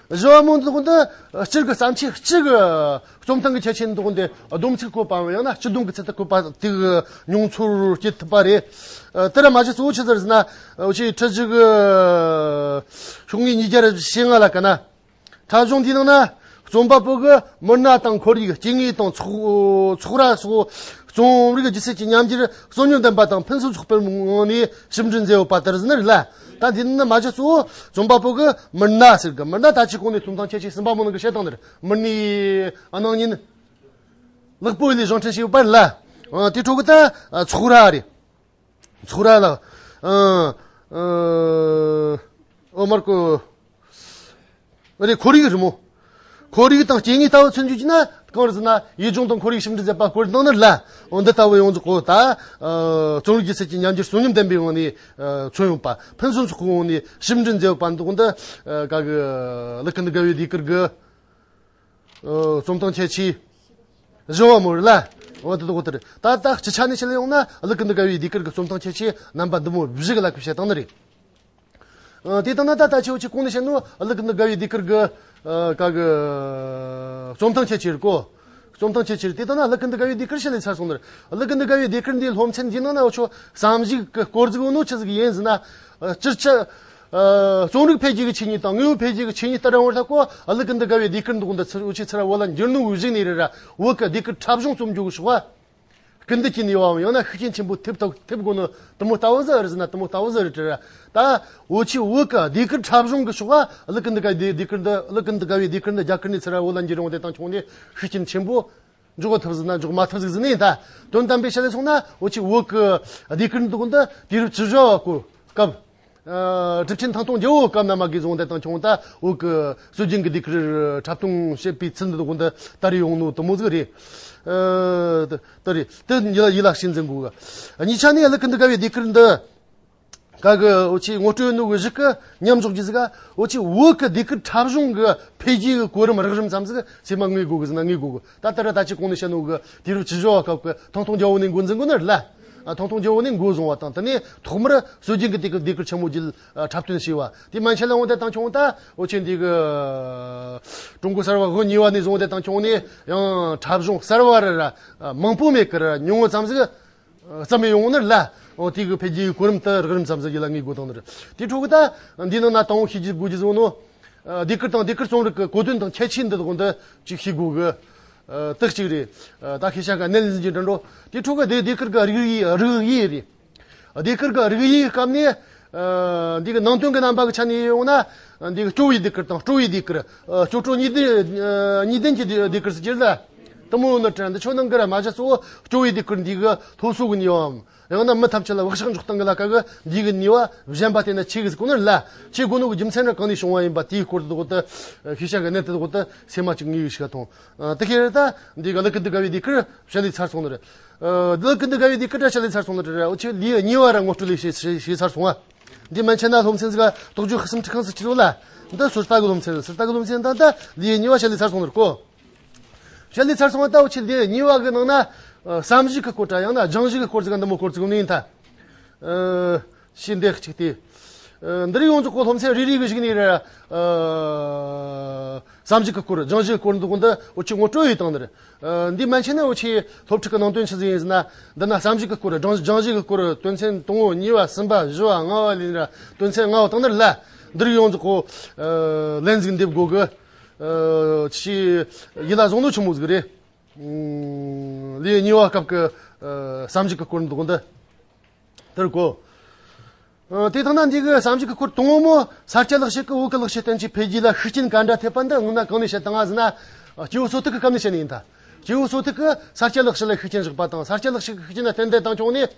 བཞི་བ་མོ་འདི་དག་འདི་སྤྱིར་གི་བརྩམས་ཆོས་སྤྱི་གི་རྩོམ་སྟངས་ཀྱི་ཁྱད་ཆོས་འདི་དག་འདི་སྡོམ་ཚིག་བཀོད་པའམ་ཡང་ན་སྤྱི་སྡོམ་གྱི་ཚུལ་དུ་བཀོད་པ་དེ་གི་མྱོང་ཚོར་སྐྱེ་ཐུབ་པ་རེད། ཨ། དེ་ར་མ་གཞི་གཙོ་བོ་ཆི་ཟིག་རེད་ཟེར་ན། འུ་ཆོའི་ཁྲིད་གཞི་གི་ཤོག་ངོས་ཉིས་བརྒྱ་ར་ཞེ་ལྔ་ལ་ག་ན། འཁྲབ་གཞུང་འདིའི་ནང་ན་རྩོམ་པ་པོ་གི་མི་སྣ་དང་ཁོར་ཡུག། སྐྱེ་དངོས་དང་ཚོགས་ཚོགས་ར་སོགས་རྩོམ་རིག་སྒྱུ་རྩལ་གྱི་ཉམས་འགྱུར་གསོན་ཉམས་ལྡན་པ་དང་ཕུན་སུམ་ཚོགས་པའི་ངང་ནས་ཞིབ་འབྲི་མཛད་ཡོད་པ་ལྟར་ཟིན་རེད་ལ། ད་འདི་ནི་མ་གཞི་གཙོ་བོ་རྩོམ་པ་པོ་གི་མི་སྣ་ཟེར་གི། མི་སྣ་ད་ཅི་གོང་ནས་རྩོམ་སྟངས་ཁྱད་ཆོས་གསུམ་པ་མོ་ནང་གི་བཤད་སྟངས་འདིར་མི་སྣའི་སྣང་བརྙན་ལེགས་པོ་ལས་བཞེངས་སྐྲུན་བྱས་ཡོད་པ་རེད་ལ། ཨ། དེ་འཕྲོ་གི་ད་ཚོགས་ར་རེད། ཚོགས་ར་ལ། ཨ། ཨ། ཨོ་མར་ཀོ། རེད། ཁོར་ཡུག་རེད་མོ། ཁོར་ཡུག་དང་སྐྱེ་དངོས་ལྟ་བུ་མཚོན་བརྗོད་ཀྱི་ན་གང་རེད་ཟེར་ན། ཡུལ་ལྗོངས་དང་ཁོར་ཡུག་ཞིབ་འབྲི་མཛད་པ་སྐོར་གཏོང་ནི་ལ། འོ་འདི་ལྟ་བུ་ཡོངས་རྫོགས་གོ་ད། ཨ། རྩོམ་རིག་སྒྱུ་རྩལ་གྱི་ཉམས་འགྱུར་གསོན་ཉམས་ལྡན་པའི་ངང་ནས། ཨ། མཚོན་ཡོང་པ། ཕུན་སུམ་ཚོགས་པའི་ངང་ནས་ཞིབ་འབྲི་མཛད་ཡོད་པ་འདུག་འདི། ཨ། ག་གི་ཀླུ་ཀུན་ཏུ་དགའ་བའི་ཟློས་གར་གི། ཨ། རྩོམ་སྟངས་ཁྱད་ཆོས་བཞི་བ་མོ་རེད་ལ། འོ་དེ་དག་དེ་རེད། ད་ལྟ་སྤྱི་ཆ་ནས་བཤད་ཡོང་ན་ཀླུ་ཀུན་ཏུ་དགའ་བའི་ཟློས་གར་གི་རྩོམ་སྟངས་ཁྱད་ཆོས་རྣམ་པ་འདི་མོ་བཞི་གི་ལ་ཁུ་བཤད་སྟངས་ནི་རེད། ཨ། དེ་ལྟ་ན་ད་ལྟ་ཁྱེད་ཀྱིས་གོང་ནས་བཤད་ནོ་ཀླུ་ཀུན་ཏུ་དགའ་བའི་ཟློས་གར་གི། ཨ། ག་གི་རྩོམ་སྟངས་ཁྱད་ཆོས་རེད་གོ། རྩོམ་སྟངས་ཁྱད་ཆོས་རེད། དེ་ལྟ་ན་ཀླུ་ཀུན་ཏུ་དགའ་བའི་ཟློས་གར་བཤད་ལས་ཚར་སོང་ནི་རེད། ཀླུ་ཀུན་ཏུ་དགའ་བའི་ཟློས་གར་འདིའི་སློབ་ཚན་འདིའི་ནང་ན་འུ་ཆོ་བསམ་གཞིག་གི་སྐོར་ཟིག་ཡོད་ནོ་ཆི་ཟིག་ཡིན་ཟེར་ན། ཨ། སྤྱིར་ཆ། ཨ། རྩོམ་རིག་འཕེལ་རྒྱས་ཀྱི་ཆོས་ཉིད་དང་དངོས་པོ་འཕེལ་རྒྱས་ཀྱི་ཆོས་ཉིད་ལྟར་ཡོང་བར་ཐག་གོ། ཀླུ་ཀུན་ཏུ་དགའ་བའི་ཟློས་གར་འདི་དག་འདི་ཚུར་འུ་ཆོས་ཚུར་བོད་ལ་འགྱུར་ནོ་གི་གཞུག་ནས་རེད་ར། བོད་ཀྱི་ཟློས་གར་འཁྲབ་གཞུང་རྩོམ་རྒྱུ་གི་ཕྱོགས་ལ་སྐུལ་འདེད་ཀྱི་ནུས་པའམ་ཡང་ན་ཤུགས་རྐྱེན་ཆེན་པོ་ཐེབས་ཐུབ་ཐེབས་དགོས་ནོ་དེ་མོ་ལྟ་བུ་ཟིག་རེད་ཟེར་ན་དེ་མོ་ལྟ་བུ་ཟིག་རེད་དྲ། ད་འུ་ཆོས་བོད་ཀྱི་ཟློས་གར་འཁྲབ་གཞུང་གི་ཕྱོགས་ལ་ཀླུ་ཀུན་ཏུ་དགའ་བའི་ཟློས་གར་འདི། ཀླུ་ཀུན་ཏུ་དགའ་བའི་ཟློས་གར་འདི་རྒྱ་གར་ནས་ཚུར་བོད་ལ་འགྱུར་ཡོང་དེ་དང་ཁྱོན་ནས་ཤུགས་རྐྱེན་ཆེན་པོ་འཇོག་ཐུབ་ཟིག་ན་འཇོག་མ་ཐུབ་ཟིག་ཟིན་ནས། ད་དོན་དམ་པའི་ཆ་ལ་སོང་ན་འུ་ཆོས་བོད་ཀྱི་ཟློས་གར་འདི་དག་འདི་དུས་རབས་བཅུ་བཞི་བ་གི་སྐབས། ཨ། གྲུབ་ཆེན་ཐང་སྟོང་རྒྱལ་པོའི་སྐབས་ན་མ་གི་བཟུང་དེ་དང་ཁྱོན་ད་བོད་ཀྱི་སྲོལ་རྒྱུན་གྱི་ཟློས་གར་འཁྲབ་སྟོན་བྱེད་པའི་ཚུལ་འདི་དག་འདི་དར་ཡོང་ནོ་དེ་མོ་ཟིག་རེད། ཨ། དེ་རེད། དེ་ཡིད་ལ་ཡིད་ལ་ཤེས་འཛིན་དགོས་གི། གཉིས་ཆ་ནས་ཀླུ་ཀུན་ཏུ་དགའ་བའི་ཟློས་གར་འདི། ག་གི་འུ་ཆོས་ངོ་སྤྲོད་ནོ་གི་གཞུག་གི་མཉམ་འཇོག་རྒྱུ་ཟིག་ག། འུ་ཆོས་བོད་ཀྱི་ཟློས་གར་འཁྲབ་གཞུང་གི་འཕེལ་རྒྱས་ཀྱི་གོ་རིམ་རགས་རིམ་ཙམ་ཟིག་ཚད་མ་ངེས་དགོས་གི་ཟེར་ན་ངེས་དགོས་གི། ད་ལྟ་ར་ད་ཅི་གོང་ནས་བཤད་ནོ་གི་དུས་རབས་བཅུ་བཞི་བ་སྐབས་ཀྱི་ཐང་སྟོང་རྒྱལ་པོ་ནས་འགོ་འཛིན་དགོས་ནི་རེད་ལ། ཨ། ཐང་སྟོང་རྒྱལ་པོ་ནས་འགོ་བཟུང་བ་དང་། དེ་ནས་ཐོག་མར་སྲོལ་རྒྱུན་གྱི་ཟློས་གར་ཟློས་གར་ཆེན་མོ་བརྒྱུད། ཨ། འཁྲབ་སྟོན་བྱས་པ་དེ་མན་ཆད་ལ་འོང་དེ་དང་ཁྱོན་ད་འུ་ཆོས་འདི་གི་ཀྲུང་གོ་གསར་པ་དབུ་བརྙེས་པ་ནས་བཟུང་དེ་དང་ཁྱོན་ནས་ཡང་འཁྲབ་གཞུང་གསར་པ་ར་ར་མང་པོ་མེད་ཀི་ར་ཉུང་ངུ་ཙམ་ཟིག་རྩོམ་ཡོང་ནི་ལ། འོ་དེ་གི་འཕེལ་རྒྱས་གོ་རིམ་དེ་རགས་རིམ་ཙམ་ཟིག་ཡིད་ལ་ངེས་དགོས་དང་ནི་རེད། དེ་འཕྲོ་གི་ད་འདིའི་ནང་ན་དང་པོ་ཤེས་རྒྱུ་དགོས་རྒྱུ་ཟིག་ནོ། ཨ། ཟློས་གར་དང་ཟློས་གར་རྩོམ་རིག་གི་གོ་དོན་དང་ཁྱད་ཆོས་འདི་དག་འདི་ཅིག་ཤེས་དགོས་གི། ཨ། དེ་གཅིག་རེད། ཨ། ད་ཤེས་བྱ་གི་གནད་ལ་འཛིན་གྱི་འདྲ་འགྲོ། དེ་འཕྲོ་གི་དེ་ཟློས་གར་གི་རིགས་དབྱེ། རིགས་དབྱེ་རེད། ཟློས་གར་གི་རིགས་དབྱེ་གི་སྐབས་ནས། ཨ། འདི་གི་ནང་དོན་གི་རྣམ་པ་གི་ཆ་ནས་ཡོང་ན། འདི་གི་སྤྲོ་བའི་ཟློས་གར་དང་སྤྲོ་བའི་ཟློས་གར། ཨ། སྤྲོ་སྤྲོ་གཉིས་ལྡན། ཨ། གཉིས་ལྡན་གྱི་ཟློས་གར་ཟེར་གྱི་རེད་ལ། དེ་མོ་ཡོད་ནི་དྲན། འདི་ཆོ་ནང་གི་ར་མ་གཞི་གཙོ་བོ་སྤྲོ་བའི་ཟློས་གར་འདི་གི་སློབ་གསོ་གི་ནུས་པའམ། ཡང་ན་མི་ཐམས་ཅད་ལ་བག་ཆགས་འཇོག་སྟངས་གི་ལ་ཀ་གི་འདི་གི་ནུས་པ་གཞན་པ་དེ་ན་ཆེ་གི་ཟེར་གོ་ནི་ལ། ཆེ་དགོས་ནོ་གི་རྒྱུ་མཚན་ནི་གང་ནས་བྱུང་བ་ཡིན་པ་དེའི་སྐོར་དེ་དག་ཏུ། ཤེས་བྱ་གི་གནད་དེ་དག་ཏུ་སེམས་མ་གཅིག་ངེས་ཤིག་མཐོང་། དེ་ཁེ་རེ་ད་འདི་གི་ཀླུ་ཀུན་ཏུ་དགའ་བའི་ཟློས་གར་བཤད་ལས་ཚར་སོང་ནི་རེད། ཀླུ་ཀུན་ཏུ་དགའ་བའི་ཟློས་གར་བཤད་ལས་ཚར་སོང་ནི་རེད། འུ་ཆོས་ལེའུ་གཉིས་པ་ར་ངོ་སྤྲོད་ལས་བྱས་བྱས་ཚར་སོང་བ། འདི་མན་ཆད་ན་སློབ་ཚན་ཟིག་ག་དོགས་གཅོད་ཁ་སུམ་ཁྲི་ཁང་སུ་ཁྲི་རོ་ལ། འདི་ཟུར་ལྟ་གི་སློབ་ཚན་རེད། ཟུར་ལྟ་གི་སློབ་ཚན་ད་ད་ལེའུ་གཉིས་པ་བཤད་ལས་ཚར་སོང་ནི་རེད་གོ། བཤད་ལས་ཚར་སོང་བ་ད་འུ་ཆོས་ལེའུ་གཉིས་པ་གི་ནང་ན། ཨ། བསམ་གཞིག་གི་སྐོར་དྲ་ཡང་ན་སྦྱང་གཞི་གི་སྐོར་ཟིག་ག་འདི་མོ་སྐོར་ཟིག་ནི་ཡིན་ད། ཨ། ཤེས་འདེགས་གཅིག་སྟེ། ཨ། འདི་རིགས་ཡོངས་རྫོགས་ཁོ་སློབ་ཚན་རེ་རེ་གི་གཞུག་ནས་རེད། ཨ། བསམ་གཞིག་གི་སྐོར། སྦྱང་གཞི་གི་སྐོར་འདུག་འདི་འུ་ཆོས་ངོ་སྤྲོད་ཡས་བཏང་ནི་རེད། ཨ། འདིའི་མན་ཆད་ནས་འུ་ཆོས་སློབ་ཕྲུག་གི་ནང་དོན་ཆི་ཟིག་ཡིན་ཟེར་ན། འདི་ན་བསམ་གཞིག་གི་སྐོར། སྦྱང་སྦྱང་གཞི་གི་སྐོར། དོན་ཚན་དང་པོ་གཉིས་པ་གསུམ་པ་བཞི་བ་ལྔ་བ་ལས་ནི་ར། དོན་ཚན་ལྔ་བ་བཏང་ནི་རེད་ལ། འདི་རིགས་ཡོངས་རྫོགས་ཁོ། ཨ། ལན་ཟིག་འདེབས་དགོས་གི། ཨ། ཆི་ཡིད་ལ་བཟུང་ནོ་ཆི་མོ་ཟིག་རེད། ཨ། ལེའུ་གཉིས་པ་སྐབས་ཀྱི། ཨ། བསམ་གཞིག་གི་སྐོར་འདུག་འདི། དེར་གོ། ཨ། དེ་ཐང་ན་འདི་གི་བསམ་གཞིག་གི་སྐོར་དང་པོ་མོ། ས་སྐྱ་ལེགས་བཤད་ཀྱི་བོད་ཀྱི་ལེགས་བཤད་བསྟན་བཅོས་འཕེལ་རྒྱས་ལ་ཤུགས་རྐྱེན་ག་འདྲ་ཐེབས་པ་འདི་སྔོན་ན་གང་ནས་བཤད་བཏང་ང་ཟེར་ན། སྐྱེས་བུ་སོ་ཐར་གྱི་སྐབས་ནས་བཤད་ནི་ཡིན་ད། སྐྱེས་བུ་སོ་ཐར་གྱིས་ས་སྐྱ་ལེགས་བཤད་ལ་ཤུགས་རྐྱེན་བཞག་པ་དང་། ས་སྐྱ་ལེགས་བཤད་ཀྱི་ཤུགས་རྐྱེན་ལ་བརྟེན་ཏེ་བཏང་བྱུང་ནས།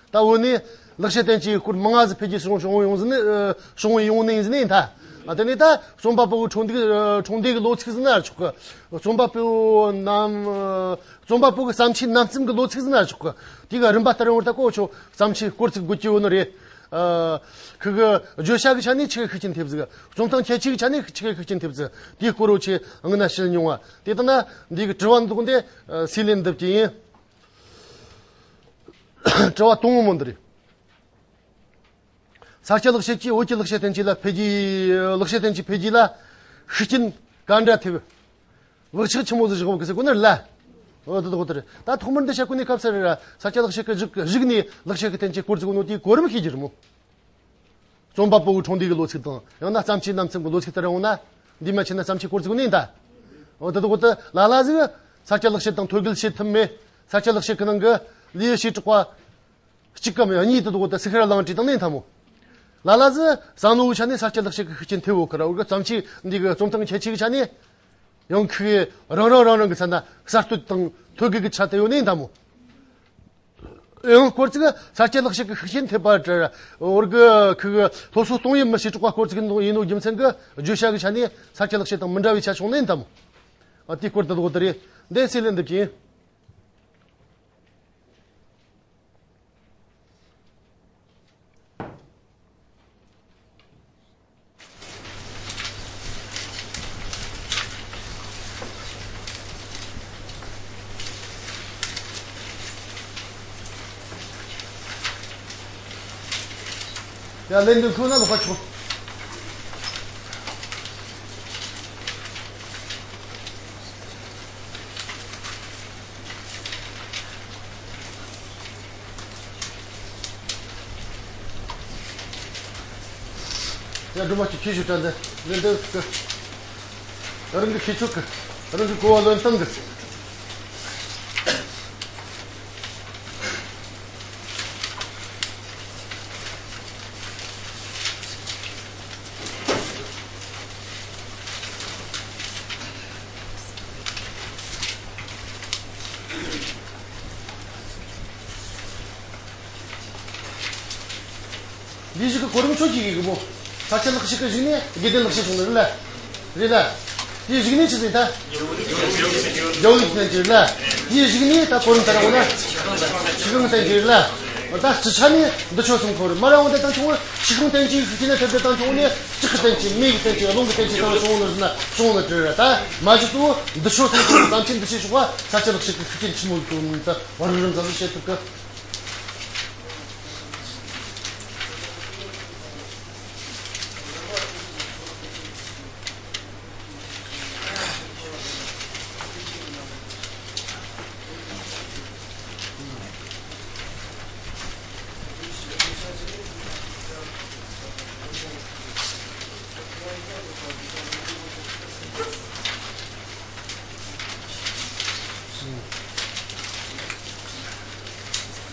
ད་བོད་ནས་ལེགས་བཤད་བསྟན་བཅོས་སྐོར་མང་ང་ཟིག་འཕེལ་རྒྱས་སུ་བྱུང་བྱུང་ཡོང་ཟིན་ནི། ཨ། བྱུང་ཡོང་ནི་ཡིན་ཟིན་ནི་ཡིན་ད། ཨ། དེ་ནས་ད་རྩོམ་པ་པོ་གི་འཁྲུངས་འདས། ཨ། འཁྲུངས་འདས་ཀྱི་ལོ་ཚིགས་ཟེར་ན་ཆོག་གི། རྩོམ་པ་པོ་རྣམས། ཨ། རྩོམ་པ་པོ་གི་བརྩམས་ཆོས་རྣམ་གསུམ་གྱི་ལོ་ཚིགས་ཟེར་ན་ཆོག་གི། དེ་གི་རིམ་པ་ལྟར་ཡོང་བར་ད་གོ་ཆོ་བརྩམས་ཆོས་སྐོར་ཚིགས་དགོས་ཀྱི་ཡོད་ནི་རེད། ཨ། ཁི་གི་བརྗོད་བྱ་གི་ཆ་ནས་ཆི་གི་ཤུགས་རྐྱེན་ཐེབས་ཟིག། རྩོམ་སྟངས་ཁྱད་ཆོས་གི་ཆ་ནས་ཆི་གི་ཤུགས་རྐྱེན་ཐེབས་ཟིག། དེའི་སྐོར་འུ་ཆོས་སྔོན་ན་བཤད་མྱོང་བ། དེ་ལྟ་ན་འདི་གི་དྲི་བ་འདུག་འདི། ཨ། སུས་ལན་འདེབས་ཀྱི་ཡིན། དྲི་བ་དང་པོ་མོ་འདི་རེད། ས་སྐྱ་ལེགས་བཤད་ཀྱིས་བོད་ཀྱི་ལེགས་བཤད་བསྟན་བཅོས་ལ་འཕེལ་རྒྱས། ལེགས་བཤད་བསྟན་བཅོས་འཕེལ་རྒྱས་ལ་ཤུགས་རྐྱེན་ག་འདྲ་ཐེབས། བག་ཆགས་ཆི་མོ་ཟིག་བཞག་གི་ཟེར་གོ་ནི་ལ། འོ་དེ་དག་དེ་རེད། ད་ཐོག་མར་འདི་བཤད་གོ་ནི་སྐབས་སུ་རེད་ར། ས་སྐྱ་ལེགས་བཤད་ཀྱི་གཞུག་གཞུག་ནས་ལེགས་བཤད་ཀྱི་བསྟན་བཅོས་སྐོར་ཟིག་ནོ་དེའི་གོ་རིམ་ཤེས་རྒྱུ་རེད་མོ། རྩོམ་པ་པོ་གི་འཁྲུངས་འདས་ཀྱི་ལོ་ཚིགས་དང་། ཡང་ན་བརྩམས་ཆོས་རྣམ་གསུམ་གྱི་ལོ་ཚིགས་ལྟར་ཡོང་ན། འདི་མན་ཆད་ན་བརྩམས་ཆོས་སྐོར་ཟིག་ནི་ཡིན་ད། འོ་དེ་དག་དེ་ལ་ལ་ཟིག་ས་སྐྱ་ལེགས་བཤད་དང་ཐོད་བརྒལ་བྱེད་ཐུབ་མེད། ས་སྐྱ་ལེགས་བཤད་ཀྱི་ནང་གི་ལེའུ་བྱེ་བྲག་པ་གཅིག་གམ་གཉིས་དེ་དག་དེ་ཟིག་ཁར་ལངས་བྲིས་བཏང་ནས་ཐལ་མོ། ལ་ལ་ཟིག་བསམ་བློའི་ཆ་ནས་ས་སྐྱ་ལེགས་བཤད་ཀྱི་ཤུགས་རྐྱེན་ཐེབས་ཡོད་ཁར། འོ་གི་བརྩམས་ཆོས་འདི་གི་རྩོམ་སྟངས་ཁྱད་ཆོས་ཀྱི་ཆ་ནས་ཡང་ཁི་གི་རང་རང་རང་རང་གི་ས་ན་གསར་གཏོད་དང་ཐོད་བརྒལ་གྱི་ཆ་དེ་ཡོད་ནི་ཡིན་ཐལ་མོ། ཡང་སྐོར་ཚིག་ས་སྐྱ་ལེགས་བཤད་ཀྱི་ཤུགས་རྐྱེན་ཐེབས་པ་འདྲ། འོ་གི་ཁི་གི་སློབ་གསོ་གཏོང་ཡུལ་མི་བྱེ་བྲག་པ་སྐོར་ཚིག་ཡིན་ནོ་རྒྱུ་མཚན་གི་བརྗོད་བྱ་གི་ཆ་ནས་ས་སྐྱ་ལེགས་བཤད་དང་མི་འདྲ་བའི་ཆ་བྱུང་ནི་ཡིན་ཐལ་མོ། ཨ། དེའི་སྐོར་དེ་དག་དེ་རེད། འདི་སུས་ལན་འདེབས་ཀྱི་ཡིན། ཡ། ལན་འདེབས་ཁོ་ན་ལོག་པ་ཆོག། ཡ། སྒྲོལ་མ་ཁྱོད་ཁྱེད་ཞུ་དྲན་དེ་ལན་འདེབས་གི། རང་གི་ཁྱེད་ཆོག་གི། རང་གི་གོ་བ་ལོན་སྟངས་གི། འདིའི་གཞུག་གི་གོ་རིམ་ཁྱོད་ཀྱིས་ཡིག་གི་མོ། ས་སྐྱ་ལེགས་བཤད་ཀྱི་གཞུག་ནས་དགེ་ལྡན་ལེགས་བཤད་བྱུང་ནི་རེད་ལ། རེད་ལ། དེའི་གཞུག་ནས་ཆི་ཟིག་ད། རྒྱལ་བ་ཡིད་བརྟན་གྱི་རེད་ལ། དེའི་གཞུག་ནས་ད་གོ་རིམ་ལྟར་འོང་ན། ཆོས་ཁང་བསྟན་གྱི་རེད་ལ། ད་སྤྱི་ཆ་ནས་འདི་ཆོ་གསུམ་ཁོ་རེད། མ་ར་འོང་དེ་དང་ཆུང་ངུ་ཆོས་ཁང་བསྟན་གྱི་ཤུགས་རྐྱེན་ཐེབས་དེ་དང་ཆུང་ངུ་ནས་ལྕགས་ཀྱི་བསྟན་གྱི་མེ་གི་བསྟན་གྱི་རླུང་གི་བསྟན་གྱི་དང་བྱུང་ནི་རེད་ན་བྱུང་ནི་དེ་རེད། ད་མ་གཞི་གཙོ་བོ་འདི་ཆོ་གསུམ་ཁོ་རེད། བརྩམས་ཆོས་འདི་ཆོས་ཤོག་པ་ས་སྐྱ་ལེགས་བཤད་ཀྱི་ཤུགས་རྐྱེན་ཆི་མོ་ཡོད་ནི་ད་བར་རིམ་འཛམ་བུ་བཤད་ཐུབ་གི།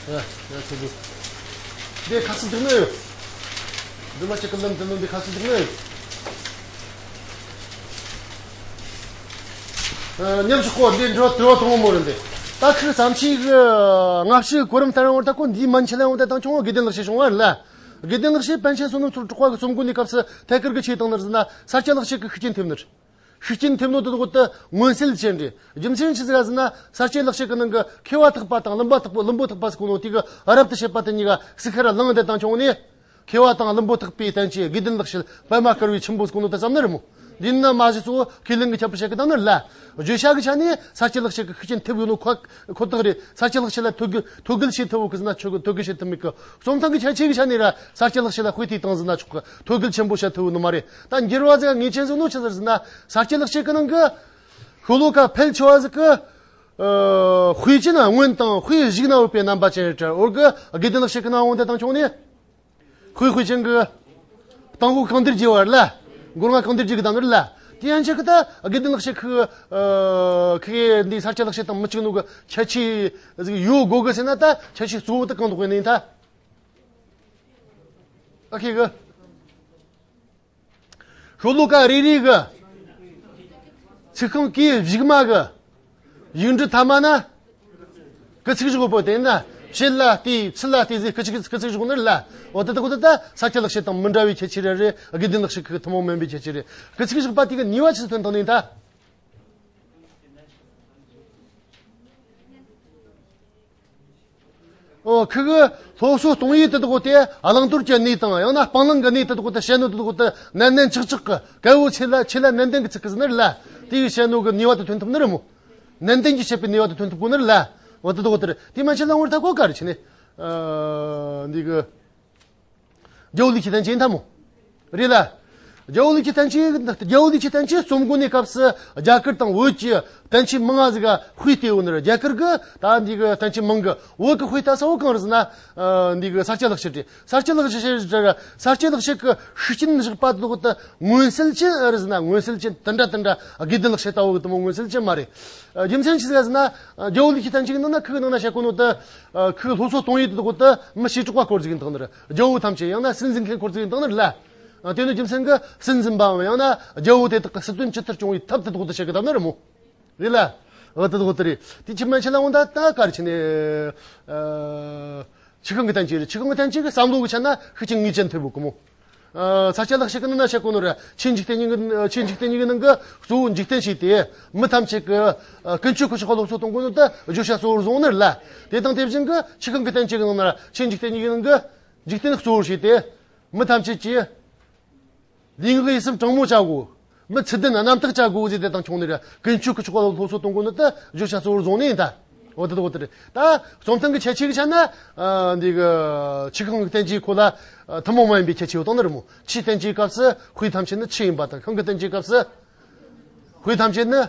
ཡ། ཡ། ཆེ་བུ། འདི་ཁ་སང་འདུག་ནི་ཡོད། འདི་མ་ཅིག་གི་ལམ་དུ་ལོན་འདི་ཁ་སང་འདུག་ནི་ཡོད། ཨ། མཉམ་ཞུགས་སྐོར་འདི་འགྲོ་དུ་བ་དང་མོ་རེད་འདི། ད་ཁིར་བསམ་ཆེ་གི་སྔ་ཕྱི་གོ་རིམ་ལྟར་ཡོང་བར་ད་ཁོ་འདིའི་མན་ཆད་ལ་ཡོང་བར་ད་དང་ཆུང་བ་དགེ་ལྡན་ལེགས་བཤད་བྱུང་བ་རེད་ལ། དགེ་ལྡན་ལེགས་བཤད་པཎ་ཆེན་བསོད་ནམས་ཚོགས་གྲགས་པ་གི་རྩོམ་མགོ་ནས་སྐབས་སུ་ཐད་ཀར་གྱི་ཆེད་བཏང་ནི་རེད་ཟེར་ན་ས་སྐྱ་ལེགས་བཤད་ཀྱི་ཤུགས་རྐྱེན་ཐེབས་ནི་རེད། ཤུགས་རྐྱེན་ཐེབས་ནོ་དེ་དག་དེ་མངོན་གསལ་ཅན་རེད། རྒྱུ་མཚན་ཆི་ཟིག་ར་ཟེར་ན་ས་སྐྱ་ལེགས་བཤད་ཀྱི་ནང་གི་མཁས་པ་ཐེག་པ་དང་ལུང་པ་ཐེག་པ། ལུང་པོ་ཐེག་པ་ཟེར་གོ་ནོ་དེ་གི་རབ་ཏུ་བཤད་པ་དེ་གཉིས་ཀ་ཟིག་ཁ་ར་ལངས་དེ་དང་ཆུང་ནས་མཁས་པ་དང་ལུང་པོ་ཐེག་པའི་བསྟན་བཅོས་དགེ་ལྡན་ལེགས་བཤད་པདྨ་དཀར་པོའི་ཆུན་པོ་ཟེར་གོ་ནོ་དེ་བརྩམས་ནི་རེད་མོ། འདི་ན་མ་གཞི་གཙོ་བོ་ཁས་ལེན་གྱི་ཁྱད་པར་བཤད་གི་དང་ནི་ལ། བརྗོད་བྱ་གི་ཆ་ནས་ས་སྐྱ་ལེགས་བཤད་ཀྱི་ཤུགས་རྐྱེན་ཐེབས་ཡོད་ནོ་ཁོ་ཁོ་ཐག་རེད། ས་སྐྱ་ལེགས་བཤད་ལ་ཐོད་རྒལ་ཐོད་རྒལ་བྱེད་ཐུབ་བོ་གི་ཟེར་ན་ཆོག་གི། ཐོད་རྒལ་བྱེད་ཐུབ་མེད་གི། གསུམ་ཐང་གི་ཁྱད་ཆོས་གི་ཆ་ནས་ར་ས་སྐྱ་ལེགས་བཤད་ལ་དཔེ་དེ་བཏང་ཟེར་ན་ཆོག་གི། ཐོད་རྒལ་ཆེན་པོ་བྱེད་ཐུབ་བོ་ནི་མ་རེད། ད་འགྱུར་བ་ཟིག་ངེས་ཅན་ཟིག་ནོ་ཆི་ཟེར་ཟེར་ན། ས་སྐྱ་ལེགས་བཤད་གི་ནང་གི་ཤོ་ལོ་ཀ་ཕལ་ཆེ་བ་ཟིག་གི་ཨ་དཔེ་ཅན་སྔོན་དང་དཔེ་གཞུག་ན་ཡོད་པའི་རྣམ་པ་ཅན་རེད། འོར་གི་དགེ་ལྡན་ལེགས་བཤད་གི་ནང་འོང་དེ་དང་ཆུང་ནས། དཔེ་དཔེ་ཅན་གི་སྟེང་སྒོ་གང་བདེར་རྒྱས་པ་རེད་ལ། མགོ་ལྔ་གང་བདེར་རྒྱས་གི་དང་ནི་རེད་ལ། དེ་ཡན་ཆད་གི་ད་དགེ་ལྡན་ལེགས་བཤད་ཁི་ཁི་འདི་ས་སྐྱ་ལེགས་བཤད་དང་མི་གཅིག་ནོ་གི་ཁྱད་ཆོས་ཟིག་ཡོད་དགོས་གི་ཟེར་ན། ད་ཁྱད་ཆོས་གཙོ་བོ་དེ་གང་དགོས་ནི་ཡིན་ད། ཨ་ཁི་གི་ཤོ་ལོ་ཀ་རེ་རེ་གི་ཚིག་རྐང་གི་གཞུག་མ་གི་ཡིག་འབྲུ་ཐ་མ་ན་སྐུལ་ཚིག་བཞག་པོ་དེ་ན་ཕྱེད་ལ་ལྟོས་ཚུལ་ལ་ལྟོས་ཟེར་སྐུལ་ཚིག་སྐུལ་ཚིག་བཞག་ནི་རེད་ལ། འོ་དེ་དག་གོ་དེ་ད་ས་སྐྱ་ལེགས་བཤད་དང་མི་འདྲ་བའི་ཁྱད་ཆོས་རེ་རེད། དགེ་ལྡན་ལེགས་བཤད་ཁི་ཐུན་མོང་མིན་པའི་ཁྱད་ཆོས་རེད། སྐུལ་ཚིག་བཞག་པ་དེ་གི་ནུས་པ་ཆི་ཐོན་དང་ནི་ད། ཨོ་ཁི་གི་སློབ་གསོ་གཏོང་ཡུལ་དེ་དག་དེ་བླང་དོར་གྱི་གནས་དང་ཡང་ན་སྤང་བླང་གི་གནས་དེ་དག་དེ་བཤད་ནོ་དེ་དག་དེ་ནན་ནན་ཆག་ཆག་གི་གལ་བོ་ཆེ་ལ་ཆེ་ལ་ནན་ཏན་གི་ཚིག་གི་ཟེར་ནི་རེད་ལ། དེ་ཡི་བཤད་ནོ་གི་ནུས་པ་དེ་ཐོན་ཐུབ་ནི་རེད་མོ། ནན་ཏན་གྱི་བཤད་པའི་ནུས་པ་དེ་ཐོན་ཐུབ་གོ་ནི་རེད་ལ། འོ་དེ་དག་དེ་རེད། དེ་མན་ཆད་ལ་ངོར་ཐ་གོ་ག་རེ་ཆེ་ནི། ཨ་འདི་གི་རྒྱལ་བོ་ལེགས་བཤད་བསྟན་བཅོས་ཡིན་ཐ་མོ། རེད་ལ། རྒྱལ་བོ་ལེགས་བཤད་བསྟན་བཅོས། རྒྱལ་བོ་ལེགས་བཤད་བསྟན་བཅོས་རྩོམ་འགོ་ནས་སྐབས་སུ་རྒྱ་གར་དང་བོད་ཀྱི་བསྟན་བཅོས་མང་ང་ཟིག་ག་དཔེ་བལྟས་ཡོད་ནི་རེད། རྒྱ་གར་གི་ད་འདི་གི་བསྟན་བཅོས་མང་གི་བོད་གི་དཔེ་ལྟ་ས་བོ་གང་རེད་ཟེར་ན། ཨ་འདི་གི་ས་སྐྱ་ལེགས་བཤད་རེད། ས་སྐྱ་ལེགས་བཤད་རེད། ས་སྐྱ་ལེགས་བཤད་གི་ཤུགས་རྐྱེན་བཞག་པ་དེ་དག་དེ་མངོན་གསལ་ཅན་རེད་ཟེར་ན་མངོན་གསལ་ཅན་དེ་འདྲ་དེ་འདྲ། དགེ་ལྡན་ལེགས་བཤད་ལྟ་བུ་གི་དེ་མོ་མངོན་གསལ་ཅན་མ་རེད། ཨ་རྒྱུ་མཚན་ཆི་ཟིག་ཟེར་ན། ཨ་རྒྱལ་བོ་ལེགས་བཤད་བསྟན་བཅོས་གི་ནང་ན་ཁི་གི་ནང་ན་བཤད་གོ་ནོ་དེ། ཨ་ཁི་གི་སློབ་གསོ་གཏོང་ཡུལ་དེ་དག་དེ་མི་བྱེ་བྲག་པ་སྐོར་ཟིག་ཡིན་དང་ནི་རེད། རྒྱལ་བོ་ཐམས་ཅད་ཡང་ན་སྲིད་འཛིན་མཁན་སྐོར་ཟིག་ཡིན་དང་ནི་རེད་ལ། ཨ་དེ་ནི་རྒྱུ་མཚན་གི་སྲིད་འཛིན་པའམ་ཡང་ན་རྒྱལ་བོ་དེ་དག་གི་སྲིད་དོན་ཇི་ལྟར་སྐྱོང་བའི་ཐབས་དེ་དག་དེ་བཤད་གི་དང་ནི་རེད་མོ། རེད་ལ། འོ་དེ་དག་དེ་རེད། དེ་ཆི་མན་ཆད་ལ་འོང་ད་ད་ག་རེ་ཆི་ནི། ཨ་ཆི་ཁང་གི་བསྟན་བཅོས་རེད། ཆི་ཁང་གི་བསྟན་བཅོས་གི་བསམ་བློ་གི་ཆ་ན་ཤུགས་རྐྱེན་ངེས་ཅན་ཐེབས་ཡོད་གི་མོ། ཨ་ས་སྐྱ་ལེགས་བཤད་གི་ནང་ན་བཤད་གོ་ནོ་རེད། ཆོས་འཇིག་རྟེན་གཉིས་ཀྱི་ཆོས་འཇིག་རྟེན་གཉིས་ཀྱི་ནང་གི་གཙོ་བོ་འཇིག་རྟེན་བྱས་ཏེ་མི་ཐམས་ཅད་ཀྱི་ཨ་ཀུན་སྤྱོད་ཀྱི་ཆོག་སློབ་གསོ་གཏོང་དགོས་ནོ་དེ་བརྗོད་བྱ་གཙོ་བོར་བཟུང་ནི་རེད་ལ། དེ་དང་དེ་བཞིན་གྱི་ཆི་ཁང་གི་བསྟན་བཅོས་གི་ནང་ན་ཆོས་འཇིག་རྟེན་གཉིས་ཀྱི་ནང་གི་འཇིག་རྟེན་གཙོ་བོར་བྱས་ཏེ་མི་ཐམས་ཅད་ཀྱིས་ལུས་ངག་ཡིད་གསུམ་དྲང་མོ་བྱ་དགོས། མི་ཚུལ་ལྡན་རྣམ་དག་བྱ་དགོས་ཟེར་དེ་དང་ཆུང་ནི་རེད། ཀུན་སྤྱོད་ཀྱི་ཆོག་སློབ་གསོ་གཏོང་དགོས་ནི་དེ་བརྗོད་བྱ་གཙོ་བོར་བཟུང་ནི་ཡིན་ད། འོ་དེ་དག་དེ་རེད། ད་རྩོམ་སྟངས་ཀྱི་ཁྱད་ཆོས་ཀྱི་ཆ་ན། ཨ་འདི་གི་ཆི་ཁང་གི་བསྟན་བཅོས་ཁོ་ལ་ཨ་ཐུན་མོང་མ་ཡིན་པའི་ཁྱད་ཆོས་ཡོད་དང་ནི་རེད་མོ། ཆོས་བསྟན་བཅོས་སྐབས་སུ་དཔེ་ཐམས་ཅད་ནི་ཆོས་ཡིན་པ་དང་། ཤིང་གི་བསྟན་བཅོས་སྐབས་སུ་དཔེ་ཐམས་ཅད་ནི་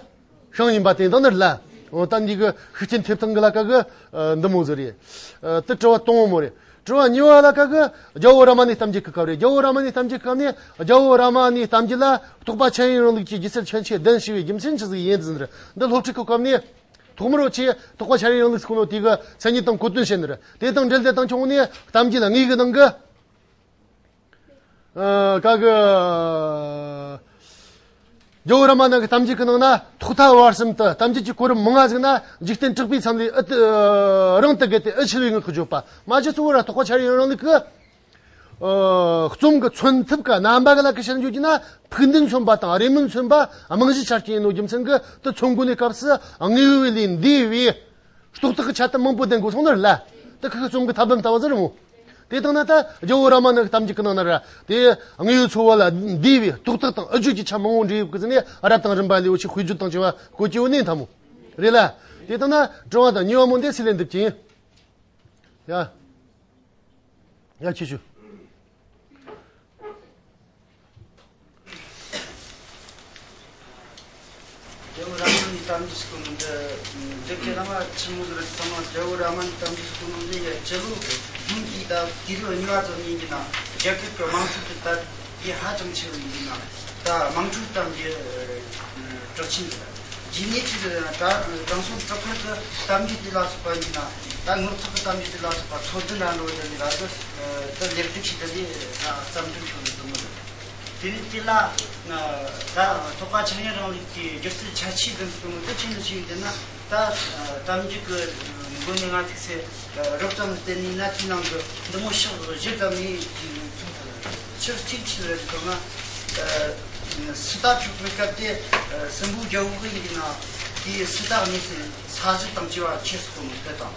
ཤིང་ཡིན་པ་དེ་དང་ནི་རེད་ལ། འོ་ད་འདི་གི་ཤུགས་རྐྱེན་ཐེབས་སྟངས་ཀྱི་ལ་ཀ་གི་ཨ་འདི་མོ་ཟིག་རེད། ཨ་དེ་དྲི་བ་དང་པོ་མོ་རེད། དྲི་བ་གཉིས་པ་ལ་ཀ་གི་རྒྱལ་བོ་རཱ་མ་ཎའི་གཏམ་རྒྱུད་ཀྱི་སྐབས་རེད། རྒྱལ་བོ་རཱ་མ་ཎའི་གཏམ་རྒྱུད་ཀྱི་སྐབས་ནས་རྒྱལ་བོ་རཱ་མ་ཎའི་གཏམ་རྒྱུད་ལ་རྟོགས་པ་ཆོས་དབྱིངས་རིང་ལུགས་ཀྱི་སྒྱུ་རྩལ་ཁྱད་ཆོས་ལྡན་ཞེས་པའི་རྒྱུ་མཚན་ཆི་ཟིག་ཡིན་ཟེར་ནི་རེད། འདི་སློབ་ཁྲིད་ཀྱི་སྐབས་ནས་ཐོག་མར་འུ་ཆོས་རྟོགས་པ་ཆོས་དབྱིངས་རིང་ལུགས་ཟེར་གོ་ནོ་དེ་གི་མཚན་ཉིད་དང་གོ་དོན་བཤད་ནི་རེད། དེ་དང་འབྲེལ་ཏེ་དང་ཆུང་ནས་གཏམ་རྒྱུད་ལ་དངོས་ཀྱི་ནང་གི་ཨ་ཀ་གི་རྒྱལ་བོ་རཱ་མ་ཎ་གི་གཏམ་རྒྱུད་ཀྱི་ནང་ན་ཐོག་མཐའ་བར་གསུམ་དུ་གཏམ་རྒྱུད་ཀྱི་གོ་རིམ་མང་ང་ཟིག་ན་འཇིག་རྟེན་དྲེགས་པའི་མཚམས་ལས་ཨི་ཏི་རིང་དུ་བརྒལ་ཏེ་ཨི་ཆི་ལུའི་ངག་གི་བརྗོད་པ། མ་གཞི་གཙོ་བོ་ར་རྟོགས་པ་ཆོས་དབྱིངས་རིང་ལུགས་ཀྱི་ཨ་རྩོམ་གྱི་མཚོན་ཐབས་ཀྱི་རྣམ་པ་གི་ལ་ཀ་བཤད་འཇོག་རྒྱུ་ན། ཕུགས་འདུན་མཚོན་པ་དང་རེ་སྨོན་མཚོན་པ་རྨང་གཞིའི་ཆ་རྐྱེན་ཡིན་ནོ་རྒྱུ་མཚན་གྱིས་དེ་མཚོན་དགོས་ནས་སྐབས་སུ་དངོས་པོའི་ལས་འདས་པའི་རྟོགས་བཏགས་ཀྱི་ཆ་དེ་མང་པོ་ལྡན་དགོས་སོང་ནི་རེད་ལ། དེ་ཁོ་གི་རྩོམ་གྱི་ཐབས་ལམ་ལྟ་བུ་ཟིག་རེད་མོ། དེ་དང་ན་ད་རྒྱལ་བོ་རཱ་མ་ཎ་གི་གཏམ་རྒྱུད་ཀྱི་ནང་ན་ར་དེ་དངོས་ཡོད་འཚོ་བ་ལ་འདས་པའི་རྟོགས་བཏགས་དང་ཨུ་ལྗོད་ཀྱི་ཆ་མང་བོ་འདྲེས་ཡོད་གི་ཟེར་ནས། རབ་དང་རིམ་པ་ལས་འུ་ཆོས་དཔེ་བརྗོད་དང་བཅས་པ་གོ་རྒྱུ་ཡོད་ནི་ཐ་མོ་རེད་ལ། དེ་དང་ན་དྲི་བ་དང་གཉིས་པ་མོ་འདི་སི་ལེན་འདུག་ཅིང་། ཡ། ཡ་ཁྱེད་ཆོ། རྒྱལ་བོ་རཱ་མ་ཎའི་གཏམ་རྒྱུད་ཟེར་གོ་ནོ་འདི། འདི་སྐད་ལ་མ་ཆི་མོ་ཟིག་རེད་ཚང་མ། རྒྱལ་བོ་རཱ་མ་ཎའི་གཏམ་རྒྱུད་ཟེར་གོ་ནོ་འདི་ཡ་སྤྱི་ལོ་སྔོན་གྱི་ད་དུས་རབས་གཉིས་པ་ཙམ་ཡིན་གྱི་ན། རྒྱ་གར་གྱི་དམངས་ཁྲོད་དུ་ད་དེ་ཧ་ཅང་ཆེ་བ་ཡིན་གྱི་ན། ད་དམངས་ཁྲོད་གཏམ་རྒྱུད་གྲགས་ཆེན་རེད། རྗེས་ནས་ཁྲིད་དུ་དྲང་སྲོང་གྲགས་པར་གྱི་གཏམ་རྒྱུད་དེ་ལ་སོགས་པ་ཡིན་ན། ད་ངོར་ཐོག་གི་གཏམ་རྒྱུད་དེ་ལ་སོགས་པ་འཚོལ་བསྡུ་འདྲ་འགྲོ་བ་དེ་ལ་དུ་ལེགས་སྒྲིག་བྱས་ཏེ་ད་བརྩམས་སྒྲིག་བྱུང་ནས་འདུག་མོད། དེ་ནས་དེ་ལ་ད་རྟོགས་པ་ཆོས་དབྱིངས་རིང་ལུགས་ཀྱི་སྒྱུ་རྩལ་ཁྱད་ཆོས་ལྡན་སོང་ནོ་དེ་ཅི་ནས་ཅི་ཡིན་ན། ད་གཏམ་རྒྱུད་ཀྱི་མགོ་ནས་ང་ཐུག་ཚེ་རོབ་ཙམ་བལྟས་ནས་ན། དེའི་ནང་གི་འདི་མོ་ཕྱོགས་བཞི་ཙམ་ནས་མཚོན་ཐུབ། ཕྱོགས་གཅིག་ཆི་རེད་ཟེར་ན། སྲིད་ད་ཆོག་པའི་སྐབས་དེ་སྲིན་པོའི་རྒྱལ་པོ་གི་ཡིན་ན། དེའི་སྲིད་ད་གནས་ཚུལ་ས་གཞི་དང་བཅས་པ་ཁྱེར་སོང་ནོ་དེ་དང་།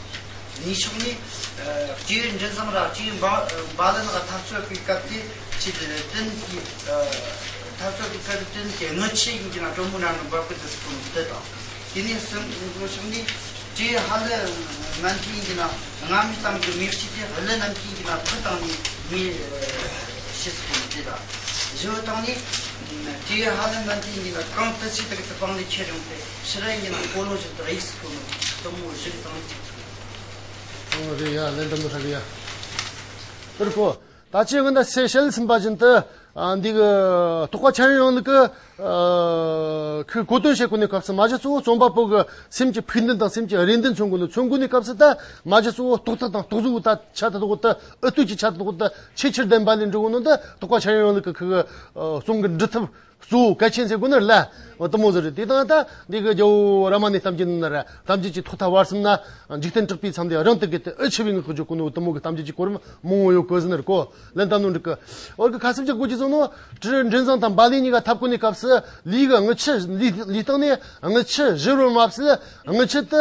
གཉིས་ཕྱོགས་ནས་སྐྱེས་བུ་མགྲིན་བཟང་ར་སྐྱེས་བུ་འབའ་ལན་གྱི་འཐབ་རྩོད་པའི་སྐབས་དེ་ཆི་རེད་བསྟན་གྱི། ཐབས་ཚོད་ཀྱི་ཁ་དུ་དོན་གྱི་སྔོན་ཆད་ཡིན་གྱི་ན་གྲོ་མོ་ནང་ནས་འབབ་གི་འདུག་ཟེར་གོ་ནོ་དེ་དང་། དེ་ནས་སེམས་འགྲོ་བྱུང་ནས་དྲི་ཧ་ལས་མན་ཐི་ཡིན་གྱི་ན་སྔ་མའི་གཏམ་གྱི་མེ་ལྕེ་དེ་ཧ་ལས་ནམ་མཁའི་ཡིན་གྱི་ན་ཕུ་བཏང་ནས་མེ་ཤི་ཟེར་གོ་ནོ་དེ་དང་། བཞི་བོ་བཏང་ནས་དྲི་ཧ་ལས་མན་ཐི་ཡིན་གྱི་ན་གང་དུ་ཚེ་དག་ཏུ་སྤང་ལས་ཁྱེར་ཡོང་སྟེ་ཕྱི་ར་ཡིན་གྱི་ན་སྤོ་ལོ་བཞིན་དུ་གཡུགས་ཟེར་གོ་ནོ་གཏུམ་མོ་བཞི་གི་སྟེང་ནས་ཅིག་ཚུགས། ཨོ་རེད་ཡ། ལན་འདི་མོ་ཧྲ་གི་ཡ། ཨོ་རེད་གོ། ད་ཅི་གི་འདི་སེ་ཤེལ་ཟིན་པ་བཞིན་དུ། ཨ། འདི་གི་རྟོགས་པ་འཆར་ཡན་ཡོངས་ལུགས་ཀྱི། ཨ། ཁོས་གོ་དོན་བཤད་གོ་ནི་སྐབས་སུ་མ་གཞི་གཙོ་བོ་རྩོམ་པ་པོ་གི་སེམས་ཀྱི་ཕུགས་འདུན་དང་སེམས་ཀྱི་རེ་འདུན་མཚོན་གོ་ནི། མཚོན་གོ་ནི་སྐབས་སུ་ད་མ་གཞི་གཙོ་བོ་རྟོགས་ཐབས་དང་རྟོགས་བཟོ་ད་ཆ་ད་དོག་ད་ཨུ་ཏུ་ཀྱི་ཆ་ད་དོག་ད་ཆེས་ཆེར་ལྡན་པ་ལས་འགྲོ་གོ་ནོ་འདི་རྟོགས་པ་འཆར་ཡན་ཡོངས་ལུགས་ཀྱི་ཁོ་གི། ཨ། རྩོམ་གི་འབྲི་ཐབས་གཙོ་བོ་གལ་ཆེན་ཟེར་དགོས་ནི་ལ། འོ་དེ་མོ་ཟེར་རེད། དེ་དང་ད་འདི་གི་རྒྱལ་བོ་རཱ་མ་ཎའི་གཏམ་རྒྱུད་ནི་ན་ར། གཏམ་རྒྱུད་ཀྱི་ཐོག་མཐའ་བར་གསུམ་ན་འཇིག་རྟེན་དྲེགས་པའི་མཚམས་འདི་རང་དུ་བརྒལ་ཏེ་ཨེ་ཆེ་བའི་ངང་གི་འཇོག་གོ་ནོ་དེ་མོ་གི་གཏམ་རྒྱུད་ཀྱི་གོ་རིམ་མང་བོ་ཡོད་གི་ཟེར་ནི་རེད་གོ། ལན་གཏམ་ནོ་འགྲིག་གི། འོ་གི་ཁ་གསབ་ཀྱི་དགོས་ཀྱི་བཟོ་ནོ། དྲི་མགྲིན་བཟང་དང་བ་ལི་གཉིས་ཀ་འཐབ་གོ་ནི་སྐབས་སུ་ལུས་གི་རྔུལ་ཆུ། ལུས་ལུས་སྟེང་ནས་རྔུལ་ཆུ་བཞུར་བར་མ་ཟད། རྔུལ་ཆུ་དེ།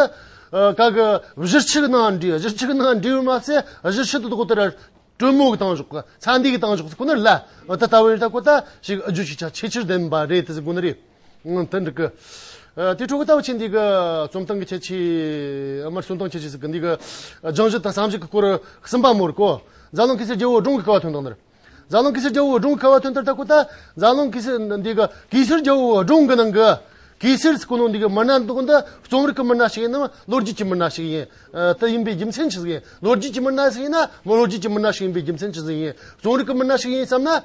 ཨ། ག་གི་བཞུར་ཆུ་གི་ནང་འདྲེས། བཞུར་ཆུ་གི་ནང་འདྲེས་བར་མ་ཟད། བཞུར་ཆུ་དེ་དག་དེ་ར། དྲོན་མོ་གི་སྟེང་བཞག་གི། ཚ་འདི་གི་སྟེང་བཞག་ཟེར་གོ་ནི་ལ། ད་ལྟ་བུ་ཡིན་ད་གོ་ད་ཞིག་ཨ་ཇུ་ཞིག་ཆ་ཆེས་ཆེར་ལྡན་པ་རེད་དེ་ཟེར་གོ་ནི་རེད། ཨང་། དེ་འགྲིག་གི། ཨ། དེ་འཕྲོ་གི་ད་བ་ཆེན་འདི་གི་རྩོམ་སྟངས་གི་ཁྱད་ཆོས། ཨ། མར་རྩོམ་སྟངས་ཁྱད་ཆོས་ཟེར་གི། འདི་གི་སྦྱང་གཞི་དང་བསམ་གཞིག་གི་སྐོར་གསུམ་པ་མོ་རེད་གོ། འཛམ་གླིང་གེ་སར་རྒྱལ་བོ་སྒྲུང་གི་སྐལ་བ་ཐོན་དང་ནི་རེད། འཛམ་གླིང་གེ་སར་རྒྱལ་བོ་སྒྲུང་གི་སྐལ་བ་ཐོན་དང་ད་གོ་ད། འཛམ་གླིང་གེ་སར་འདི་གི་གེ་སར་རྒྱལ་བོ་སྒྲུང་གི་ནང་གི་གེ་སར་ཟེར་གོ་ནོ་འདི་གི་མི་སྣ་འདི་གོ་འདི་རྩོམ་རིག་གི་མི་སྣ་ཞིག་ཡིན་ནམ་ལོ་རྒྱུས་ཀྱི་མི་སྣ་ཞིག་ཡིན། ཨ། དེ་ཡིན་པའི་རྒྱུ་མཚན་ཆི་ཟིག་ཡིན། ལོ་རྒྱུས་ཀྱི་མི་སྣ་ཟིག་ཡིན་ན་མི་ལོ་རྒྱུས་ཀྱི་མི་སྣ་ཞིག་ཡིན་པའི་རྒྱུ་མཚན་ཆི་ཟིག་ཡིན། རྩོམ་རིག་གི་མི་སྣ་ཞིག་ཡིན་བསམ་ན།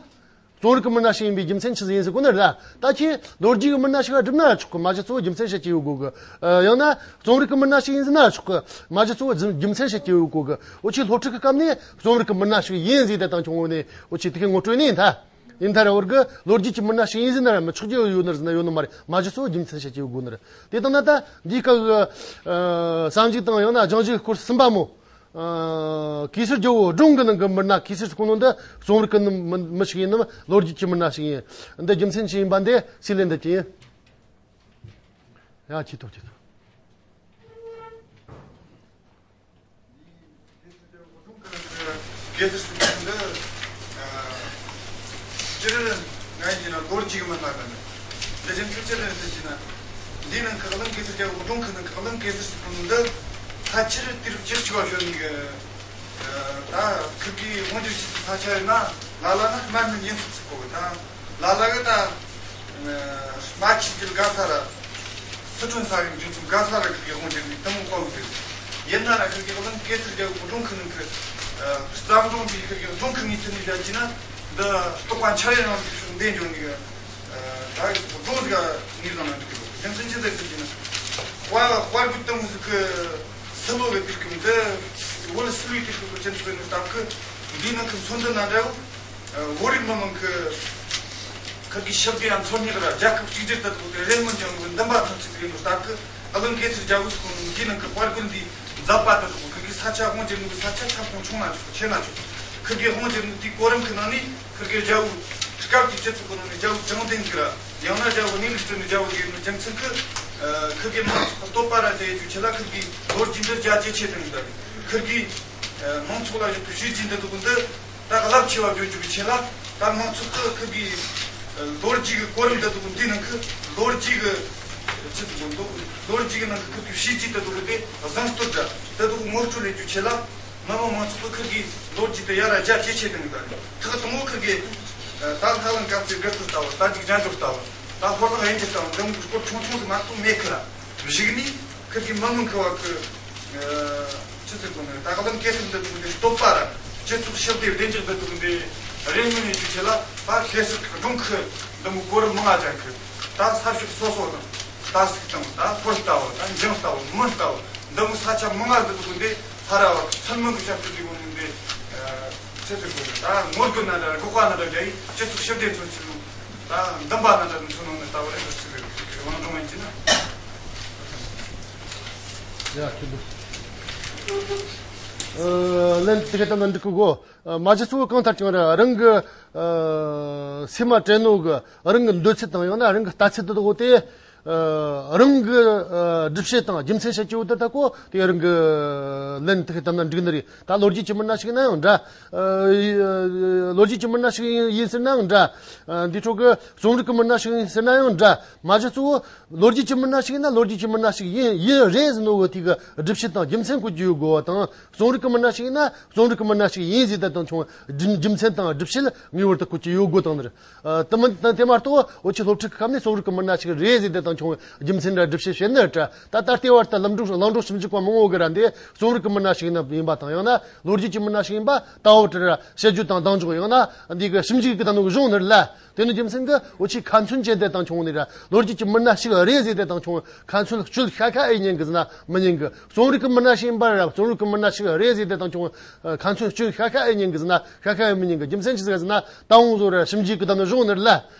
རྩོམ་རིག་གི་མི་སྣ་ཞིག་ཡིན་པའི་རྒྱུ་མཚན་ཆི་ཟིག་ཡིན་ཟེར་གོ་ནི་རེད་ལ། ད་ཁྱེད་ལོ་རྒྱུས་ཀྱི་མི་སྣ་ཞིག་ག་བསྒྲུབ་ན་ཆོག་གི། མ་གཞི་གཙོ་བོ་རྒྱུ་མཚན་བཤད་ཀྱི་ཡོད་དགོས་གི། ཨ། ཡང་ན་རྩོམ་རིག་གི་མི་སྣ་ཞིག་ཡིན་ཟེར་ན་ཆོག་གི། མ་གཞི་གཙོ་བོ་རྒྱུ་རྒྱུ་མཚན་བཤད་ཀྱི་ཡོད་དགོས་གི། འུ་ཆོས་སློབ་ཁྲིད་ཀྱི་སྐབས་ནས་རྩོམ་རིག་གི་མི་སྣ་ཞིག་ཡིན་ཟེར་ཏེ་དང་ཆུང་བོ་ནས་འུ་ཆོས་དེ་གའི་ངོ་སྤྲོད་ནས་ད། ཡིན་ད་ར་བར་གི་ལོ་རྒྱུས་ཀྱི་མི་སྣ་ཞིག་ཡིན་ཟེར་ན་ར་མི་ཆོག་རྒྱུ་ཡོད་ནི་རེད་ཟེར་ན་ཡོད་ནི་མ་རེད། མ་གཞི་གཙོ་བོ་རྒྱུ་མཚན་བཤད་ཀྱི་ཡོད་དགོས་ནི་རེད། དེ་ལྟ་ན་ད་འདིའི་སྐབས་ཀྱི། ཨ། བསམ་གཞིག་དང་ཡང་ན་སྦྱང་གཞིའི་སྐོར་གསུམ་པ་མོ། ཨ། གེ་སར་རྒྱལ་བོ་སྒྲུང་གི་ནང་གི་མི་སྣ། གེ་སར་ཟེར་གོ་ནོ་འདི་རྩོམ་རིག་གི་མི་མི་ཞིག་ཡིན་ནམ་ལོ་རྒྱུས་ཀྱི་མི་སྣ་ཞིག་ཡིན། འདི་རྒྱུ་མཚན་ཅི་ཡིན་པ་འདི་སུས་ལན་འདེབས་ཀྱི་ཡིན། ཡ། ཁྱེད་ཐོབ་ཁྱེད་ཐོབ། གེ་སར་ཟེར་མཁན་འདི། ཨ། སྤྱིར་ང་ཡིན་གྱི་ན་ལོ་རྒྱུས་ཀྱི་མི་སྣ་དང་ནི། དེ་བཞིན་དུ་སྤྱིར་ཟེར་གྱི་ན། འདིའི་ནང་གི་གླིང་གེ་སར་རྒྱལ་པོ་སྒྲུང་གི་ནང་གི་གླིང་གེ་སར་ཟེར་མཁན་འདི། ཕལ་ཆེར་དུས་རབས་བཅུ་གཅིག་པ་ཤོར་ནས་གི། ད་ཁིར་གི་དབང་སྒྱུར་བྱེད་ས་ཆ་ཡིན་ན་ལ་ལ་ན་སྨན་སྨན་ཡིན་ཟེར་གོ་གི། ད་ལ་ལ་གི་ད། རྨ་ཆུ་རྒྱུད་ག་ས་ར། སི་ཁྲོན་ས་གི་རྒྱུད་ཚོ་ག་ས་ར་ཁིར་གི་དབང་སྒྱུར་ནས་དེ་མོ་གོ་གི་ཟེར། ཡིན་ན་ར་ཁིར་གི་གླིང་གེ་སར་རྒྱལ་པོ་སྒྲུང་གི་ནང་གི། ཨ། བརྩམས་སྒྲུང་འདི་ཁིར་གི་སྒྲུང་གི་ངོས་ཐད་ནས་བཤད་ཀྱི་ན། འདི་རྟོགས་པ་འཆར་ཡན་ཡོངས་ཀྱི་ཕྱོགས་འདི་འཇོག་ནས་གི། ཨ། ད་སྒྲུང་ཟིག་ངེས་ལ་ན་འགྲིག་གི་རེད། རྒྱུ་མཚན་ཅི་ཟིག་ཟེར་གྱི་ན། དཔའ་དཔའ་རྒོད་དེ་མོ་ཟིག་གི་སི་ལོ་གི་དུས་སྐབས་འདི། བོད་སི་ལོའི་དུས་སྐབས་ཀྱི་སྤྱི་ཚོགས་ནང་སྟབས་ཀྱིས་འདིའི་ནང་གི་མཚོན་དོན་ན་འདྲ་བོ། ཨ། བོད་རིགས་མི་མང་གི་ཁིར་གི་ཞི་བདེ་ཡང་འཚོ་སྙེག་ར་རྒྱལ་ཁབ་གཅིག་གྱུར་དེ་དག་གི་རེ་སྨོན་ཀྱང་གི་འདུན་པ་ཐམས་ཅད་ཡིན་ནོ་སྟབས་ཀྱིས། ཨ། གླིང་གེ་སར་རྒྱལ་པོ་ཟེར་གོ་ནོ་འདིའི་ནང་གི་དཔའ་རྒོད་འདིའི་མཛད་པ་དེ་དག་ཁིར་གི་ས་ཆ་དབང་སྒྱུར་ནོ་གི་ས་ཆ་ཁྱབ་ཁོངས་ཆུང་ན་ཆོག་ཆེ་ན་ཆོག་ཁིར་གི་དབང་སྒྱུར་ནོ་དེའི་གོ་རིམ་གི་ནང་ནས་ཁིར་གི་རྒྱལ་པོ། སྐབས་ཀྱི་སྤྱི་ཚོགས་གི་ནང་ནས་རྒྱལ་པོ་བཅིངས་འགྲོལ་གི་ར། ཡང་ན་རྒྱལ་པོ་གནས་ལུགས་བརྩི་ནས་རྒྱལ་པོ་ཡིན་ནོ་རྒྱུ་མཚན་གྱིས། ཨ། ཁིར་གི་མང་ཚོགས་ལ་བསྟོད་པ་ར་དེ་ཡེད་རྒྱུའི་ཆེད་ལ་ཁིར་གི་ལོ་རྒྱུས་འདི་རྒྱ་ཇེ་ཆེ་བཏང་གི་ད། ཁིར་གི། ཨ། མང་ཚོགས་ལ་ཡོད་པའི་བྱས་རྗེས་འདི་དག་འདི་ད་རླབས་ཆེ་བ་བརྗོད་རྒྱུ་གི་ཆེད་ལ། ད་མང་ཚོགས་ཀྱིས་ཁིར་གི། ཨ། ལོ་རྒྱུས་ཀྱི་གོ་རིམ་འདི་དག་འདིའི་ནང་གི་ལོ་རྒྱུས་ཀྱི། ཨ། ཆེད་དུ་འདུག་ལོ་རྒྱུས་ཀྱི་ནང་གི་ཁིར་གི་བྱས་རྗེས་འདི་དག་དེ་བཟང་བསྟོད་འདྲ་དེ་དག་ངོ་སྤྲོད་ལས་རྒྱུའི་ཆེད་ལ། མི་མང་མང་ཚོགས་ཀྱིས་ཁིར་གི་ལོ་རྒྱུས་དེ་ཡར་རྒྱ་ཇེ་ཆེ་བཏང་གི་ད། ཁག་དང་པོ་ཁིར་གི། ཨ། ད་ལྷ་གླིང་དཀར་མཛེས་དགུ་སྟོད་ལྟ་བུ། རྟ་རྒྱུག་རྒྱན་འཇོག་ལྟ་བུ། ད་ཧོར་གླིང་གཡུལ་འགྱེད་ལྟ་བུ། འདི་མོ་གི་སྐོར་ཆུང་ཆུང་ཟིག་མ་གཏོགས་མེད་ཁི་ར། གཞུག་ནས་ཁིར་གི་མི་མང་ཁི་བ་གི། ཨ། ཆི་ཟེར་དགོས་ནི། ད་གླིང་གེ་སར་འདི་དག་འདི་བསྟོད་པ་ར་སྤྱི་ཚོགས་ཞི་བདེ་བདེ་འཇགས་འདི་དག་འདི་རེ་སྨོན་ཡེད་རྒྱུའི་ཆེད་ལ། ད་གེ་སར་གི་སྒྲུང་ཁི་འདི་མོ་གོ་རིམ་མང་ང་ཅན་གི། ད་ས་ཕྱོགས་སོ་སོ་ནང་ད་སུག་དང་ད་ཧོར་ལྟ་བུ། ད་འཇང་ལྟ་བུ། མོན་ལྟ་བུ། འདི་མོ་ས་ཆ་མང་ང་འདི་དག་འདི་ཕ་ར་བ་ཚུལ་མིན་གི་ཞབས་ཞུ་འདི་དགོས་ནི་འདི། ཨ། ཆི་ཟེར་དགོས་ནི། ད་ངོ་རྒོལ་ན་འདྲ། འགོག་པ་ན་འདྲ་རྒྱ་ཡིས་སྤྱི་ཚོགས་ཞི་བདེ་མཚོན་ཆེད་ལུགས། ད་འདུན་པ་ན་འདྲ་མཚོན་ནོ་ནི་ལྟ་བུ་རེད། ཁིར་ཆི་ཟེར་དབང་སྒྲུང་ཡིན་གྱི་ན། ཡ། ཁྱོད་འདུག་ཨ། ལན་དེ་ག་ད་ན་འགྲིག་གི་གོ། ཨ། མ་གཞི་གཙོ་བོ་གང་ལྟར་ཀྱང་ར་རང་གི། ཨ། སེམས་མ་དྲན་ནོ་གི་རང་གི་འདོད་ཚུལ་དང་ཡང་ན་རང་གི་ལྟ་ཚུལ་དེ་དག་དེ། ཨ། རང་གི་ཨ་སྒྲུབ་བྱེད་དང་རྒྱུ་མཚན་བཤད་ཀྱི་ཡོད་ད། ད་ཁོ་དེ་རང་གི་ལན་དེ་བཏབ་ན་འགྲིག་ནི་རེད། ད་ལོ་རྒྱུས་ཀྱི་མི་སྣ་ཞིག་ཡིན་ན་ཡང་འདྲ། ཨ། ལོ་རྒྱུས་ཀྱི་མི་སྣ་ཞིག་ཡིན་ཟེར་ན་ཡང་འདྲ། ཨ། འདི་ཕྱོགས་ཀྱི་རྩོམ་རིག་གི་མི་སྣ་ཞིག་ཡིན་ཟེར་ན་ཡང་འདྲ། མ་གཞི་གཙོ་བོ་ལོ་རྒྱུས་ཀྱི་མི་སྣ་ཞིག་ཡིན་ན་ལོ་རྒྱུས་ཀྱི་མི་སྣ་ཞིག་ཡིན་ཡིན་རེད་ཟེར་ནོ་གི་དེ་གི་སྒྲུབ་བྱེད་དང་རྒྱུ་མཚན་བཀོད་རྒྱུ་ཡོད་དགོས་པ་དང་། རྩོམ་རིག་གི་མི་སྣ་ཞིག་ཡིན་ན་རྩོམ་རིག་གི་མི་སྣ་ཞིག་ཡིན་ཟེར་ད་དང་ཆུང་རྒྱུ་རྒྱུ་མཚན་དང་སྒྲུབ་བྱེད་ངེས་པར་དུ་བཀོད་རྒྱུ་ཡོད་དགོས་དང་ནི་རེད། ཨ། དེ་མིན་དེ་མ་གཏོགས་འུ་ཆོས་སློབ་ཁྲིད་ཀྱི་སྐབས་ནས་རྩོམ་རིག་གི་མི་སྣ་ཞིག་རེད་ཟེར་ཏེ་དང་ཆུང་རྒྱུ་མཚན་ར་སྒྲུབ་བྱེད་བཤད་ནི་འདྲ། ད་ད་ལྟའི་བར་དུ་ལམ་འགྲོ་ལམ་འགྲོ་ཞིབ་འཇུག་པ་མང་བོ་གི་ར་འདི་རྩོམ་རིག་གི་མི་སྣ་ཞིག་ཡིན་ན་ཡིན་པ་དང་། ཡང་ན་ལོ་རྒྱུས་ཀྱི་མི་སྣ་ཞིག་ཡིན་པ་ལྟ་བུ་དེ་ར་བཤད་རྒྱུ་དང་གདེང་འཇོག་ཡང་ན་འདི་གི་ཞིབ་འཇུག་གི་ད་ནོ་གི་གཞུང་ནི་ར་ལ། དེ་ནི་རྒྱུ་མཚན་གི་འུ་ཆོས་ཁ་མཚོན་བཅད་དེ་དང་ཆུང་ནི་ར་ལོ་རྒྱུས་ཀྱི་མི་སྣ་ཞིག་རེད་ཟེར་ཏེ་དང་ཆུང་ཁ་མཚོན་གཅོད་ཤ་ཁ་ཨེ་ཉན་གི་ཟེར་ན་མི་ཉན་གི། རྩོམ་རིག་གི་མི་སྣ་ཞིག་ཡིན་པ་ར་རྩོམ་རིག་གི་མི་སྣ་ཞིག་རེད་ཟེར་ཏེ་དང་ཆུང་ཁ་མཚོན་གཅོད་ཤ་ཁ་ཨེ་ཉན་གི་ཟེར་ན་ཤ་ཁ་ཨེ་མི་ཉན་གི། རྒྱུ་མཚན་ཅི་ཟིག་ཟེར་ན། ད་འོང་བཟོ་ར་ཞིབ་འཇུག་གི་ད་ནི་གཞུང་ནི་ར་ལ།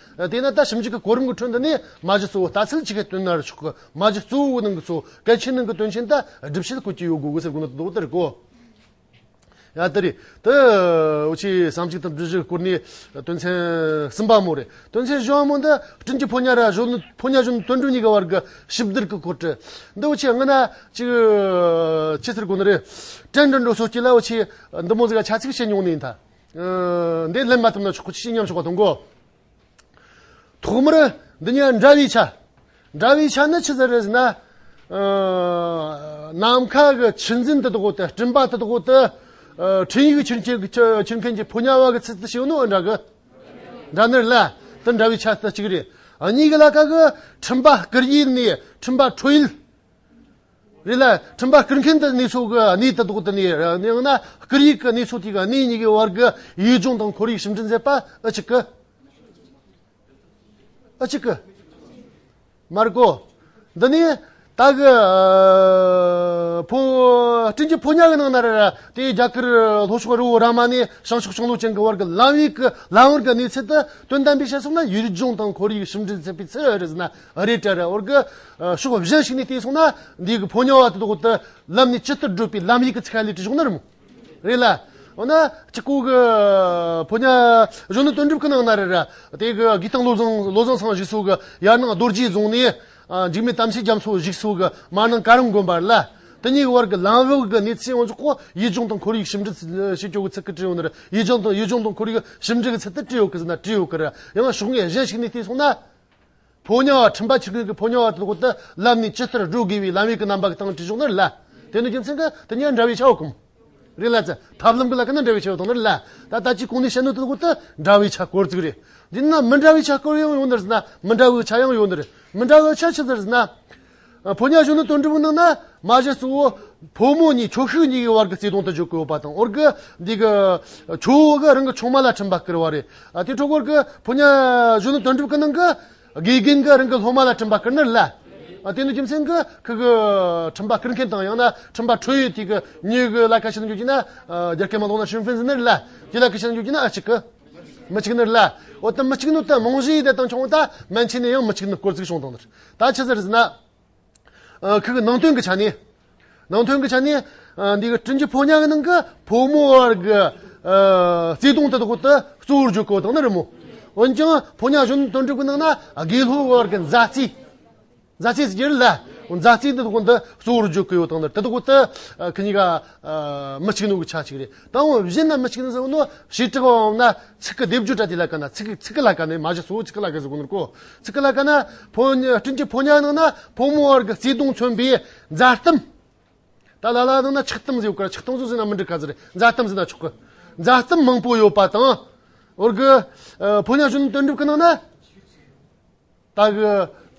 དེས་ན་ད་ཞིབ་འཇུག་གི་གོ་རིམ་གི་ཁྲོད་འདི་ནས་མ་གཞི་གཙོ་བོ་ལྟ་ཚུལ་ཆི་གི་སྟོན་ན་ར་ཆོག་གི། མ་གཞི་གཙོ་བོའི་ནང་གི་གཙོ་གལ་ཆེ་ནང་གི་དོན་ཆེན་ད་སྒྲུབ་བྱེད་བཀོད་ཀྱི་ཡོད་དགོས་གི་ཟེར་གོ་ནོ་དེ་ལྟར་གོ། ཡ་དེ་རེད། དེ་འུ་ཆོས་བསམ་གཞིག་དང་སྒྲུབ་བྱེད་སྐོར་ནས་དོན་ཚན་གསུམ་པ་མོ་རེད། དོན་ཚན་བཞི་བ་མོ་འདི་སྤྲིན་གྱི་ཕོ་ཉ་ར་གཞོན་ནུ་ཕོ་ཉ་གཞོན་ནུ་དོན་གྲུབ་གཉིས་ཀྱི་བར་གི་ཞིབ་བསྡུར་གི་སྐོར་བྲིས། འདི་འུ་ཆོས་སྔ་ན་ཅིག་ཆི་ཟེར་གོ་ནི་རེད། དྲན་དྲན་འགྲོ་སོ་སྐྱེ་ལ་འུ་ཆོས་འདི་མོ་ཟིག་ཆ་ཚིག་བཤད་མྱོང་ནི་ཡིན་ད། ཨ། འདི་ལན་མ་བཏབ་ན་ཆོག་གི། ཅི་མཉམ་ཞོག་པ་དང་གོ། ཐོག་མར་འདི་ཉིད་འདྲ་བའི་ཆ། འདྲ་བའི་ཆ་ནི་ཆི་ཟིག་རེད་ཟེར་ན། ཨ། ནམ་མཁའ་གི་ཆུ་འཛིན་དེ་དག་དེ་སྤྲིན་པ་དེ་དག་དེ། ཨ། འཕྲིན་ཡིག་ཁྱེར་མཁན་གྱི་ཁྱེར་མཁན་གྱི་ཕོ་ཉ་བ་གི་ཚུལ་དུ་བྱེད་ནོ་འདྲ་གི། འདྲ་ནི་ར་ལ། དེ་འདྲ་བའི་ཆ་དེ་གཅིག་རེད། ཨ། གཉིས་ཀྱི་ལ་ཁ་གི་འཕྲིན་པ་བསྐུར་ཡུལ་ནས་འཕྲིན་པ་འཕྲོད་ཡུལ། རེད་ལ། འཕྲིན་པ་བསྐུར་མཁན་དེ་གནས་ཚུལ་གི་གནས་དེ་དག་དེ་ནས་ཡང་ན་བསྐུར་ཡུལ་གི་གནས་ཚུལ་དེ་གི་གནས་གཉིས་ཀྱི་བར་གི་ཡུལ་ལྗོངས་དང་ཁོར་ཡུག་ཞིབ་འབྲི་མཛད་པ་ཨ་གཅིག་གི། ཨ་གཅིག་གི། མར་གོ། འདི་ནི་ད་གི་ཨ་ཕོ་སྤྲིན་གྱི་ཕོ་ཉ་གི་ནང་ན་ར་ར་དེ་རྒྱ་གར་ལྷོ་ཕྱོགས་རི་བོ་ར་མ་ནས་བྱང་ཕྱོགས་ཤིང་ལོ་ཅན་གྱི་བར་གི་ལམ་ཡིག་གི་ལམ་བར་གི་གནས་ཚུལ་དེ་དོན་དམ་པའི་བཤད་སོང་ན་ཡུལ་ལྗོངས་དང་ཁོར་ཡུག་ཞིབ་འབྲི་མཛད་པའི་ཚུལ་རེད་ཟེར་ན་རེད་དྲ་ར། བར་གི་ཕྱོགས་གཞན་ཞིག་ནས་བལྟས་སོང་ན་འདི་གི་ཕོ་ཉ་བ་དེ་དག་དེ་ལམ་ནས་ཇི་ལྟར་བགྲོད་པའི་ལམ་ཡིག་གི་ཚིག་ཁ་ལས་བྲིས་བྱུང་ནི་རེད་མོ། རེད་ལ། འོ་ན་གཅིག་གོ་གི་ཕོ་ཉ་གཞོན་ནུ་དོན་གྲུབ་ཀྱི་ནང་ན་རེད་ར། དེ་གི་དགེ་སྟོན་བློ་བཟང་བློ་བཟང་སེང་གཞིས་སོགས་གི་ཡར་ནང་རྡོ་རྗེ་རྫོང་ནས་ཨ་འཇིགས་མེད་དམ་ཆོས་རྒྱ་མཚོ་གཞིས་སོགས་གི་མར་ནང་ཀ་རམ་དགོན་པ་རེད་ལ། དེ་གཉིས་བར་གི་ལམ་བག་གི་གནས་ཚུལ་ཡོངས་རྫོགས་གོ་ཡུལ་ལྗོངས་དང་ཁོར་ཡུག་ཞིབ་འབྲི་བྱེད་རྒྱུ་གི་ཚིག་གི་བྲིས་ཡོད་ནི་རེད། ཡུལ་ལྗོངས་དང་ཡུལ་ལྗོངས་དང་ཁོར་ཡུག་ཞིབ་འབྲི་གི་ཚུལ་དུ་བྲིས་ཡོད་གི་ཟེར་ན་བྲིས་ཡོད་གི་ར། ཡང་ཕྱོགས་ངོས་གཞན་ཞིག་ནས་བལྟས་སོང་ན། ཕོ་ཉ་བ་འཕྲིན་པ་འཁྱེར་མཁན་གྱི་ཕོ་ཉ་བ་དེ་དག་དེ་ལམ་ནས་ཇི་ལྟར་བགྲོད་དགོས་པའི་ལམ་ཡིག་གི་རྣམ་པ་གི་སྟེང་བྲིས་བྱུང་ནི་རེད་ལ། དེ་ནི་རྒྱུ་མཚན་གྱིས་དེ་ཉིད་འདྲ་བའི་ཆ་བོ་གོ་མོ། རེད་ལ་ཙི། ཐབས་ལམ་གྱི་ལ་ཀ་ན་འདྲ་བའི་ཆ་བོ་དང་ནི་རེད་ལ། ད་ལྟ་ཅི་གོང་ནས་བཤད་ནོ་དེ་དག་དེ་འདྲ་བའི་ཆ་སྐོར་ཅིག་རེད། འདི་ན་མི་འདྲ་བའི་ཆ་སྐོར་ཡང་ཡོད་ནི་རེད་ཟེར་ན་མི་འདྲ་བའི་ཆ་ཡང་ཡོད་ནི་རེད། མི་འདྲ་བའི་ཆ་ཆི་ཟིག་རེད་ཟེར་ན། ཕོ་ཉ་གཞོན་ནུ་དོན་གྲུབ་ནང་ན་མ་གཞི་གཙོ་བོ་ཕོ་མོ་གཉིས་ཁྱོ་ཤུག་གཉིས་ཀྱི་བར་གྱི་བརྩེ་དུང་དུ་བརྗོད་ཀྱི་ཡོད་པ་དང་། འོར་གི་འདི་གི་ཁྱོ་བོ་གི་རང་གི་ཆུང་མ་ལ་འཕྲིན་པ་བསྐུར་བ་རེད། ཨ་དེ་འཕྲོ་འོར་གི་ཕོ་ཉ་གཞོན་ནུ་དོན་གྲུབ་ཀྱི་ནང་གི་དགེ་རྒན་གྱིས་རང་གི་སློབ་མ་ལ་འཕྲིན་པ་བསྐུར་ནི་ལ། ཨ་དེ་ནི་རྒྱུ་མཚན་གྱིས་ཁོ་གི་འཕྲིན་པ་བསྐུར་མཁན་དང་ཡང་ན་འཕྲིན་པ་འཕྲོད་ཡུལ་དེ་གི་མྱི་གི་ལ་ཁ་ཤས་ནི་འཇོག་གྱི་ན། ཨ་རྒྱ་སྐད་མ་ལོག་ན་ཤིན་ཧྥིན་ཟེར་ནི་ལ། དེ་ལ་ཁ་ཤས་ནི་འཇོག་གྱི་ན་ཨ་གཅིག་གི། མི་གཅིག་ནི་ལ། འོ་ད་མི་གཅིག་ནི་ད་རྨང་གཞི་ཡི་དེ་དང་ཆུང་ད་མན་ཆད་ནས་ཡང་མི་གཅིག་ནི་སྐོར་ཚིག་བྱུང་དང་ནི། ད་ཆི་ཟེར་ཟེར་ན། ཨ་ཁོ་གི་ནང་དོན་གྱི་ཆ་ནས། ནང་དོན་གྱི་ཆ་ནས། ཨ་འདི་གི་སྤྲིན་གྱི་ཕོ་ཉ་གི་ནང་གི་ཕོ་མོ་བར་གྱི་ཨ་བརྩེ་དུང་དེ་དག་དེ་གཙོ་བོར་བརྗོད་གོ་དང་ནི་རེད་མོ། འོན་ཀྱང་ཕོ་ཉ་གཞོན་ནུ་དོན་གྲུབ་ཀྱི་ནང་ན་དགེ་སློབ་བར་གྱི་མཛའ་བརྩེ། མཛའ་བརྩེ་ཟེར་གྱི་རེད་ལ། མཛའ་བརྩེ་འདི་དག་འདི་གཙོ་བོར་བརྗོད་ཀྱི་ཡོད་དང་ནི་དེ་དག་དེ་ཨ་ཁོ་གཉིས་ཀ་ཨ་མི་གཅིག་ནོ་གི་ཆ་གཅིག་རེད། ད་འོ་གཞན་ན་མི་གཅིག་ནོ་ཟེར་བ་ནོ་བྱེ་བྲག་པའམ་ན་ཚིག་གི་སྡེབ་སྦྱོར་འདྲ་དེ་ལ་ཀ་ན་ཚིག་གི་ཚིག་གི་ལ་ཀ་ནས་མ་གཞི་གཙོ་བོ་ཚིག་གི་ལ་ཀ་ཟེར་གོ་ནོ་གོ། ཚིག་གི་ལ་ཀ་ན་ཕོ་ཉ་སྤྲིན་གྱི་ཕོ་ཉ་ནང་ན་ཕོ་མོ་བར་གྱི་བརྩེ་དུང་མཚོན་པའི་མཛའ་གཏམ། ད་ལ་ལ་ནང་ན་ཆགས་གཏམ་ཟེར་ཡོད་ཀ་ར། ཆགས་གཏམ་ཟེར་ན་མི་འགྲིག་ག་ཟེར། མཛའ་གཏམ་ཟེར་ན་ཆོག་གི། མཛའ་གཏམ་མང་པོ་ཡོད་པ་དང་། འོར་གི་ཨ་ཕོ་ཉ་གཞོན་ནུ་དོན་གྲུབ་ཀྱི་ནང་ན། ད་གི་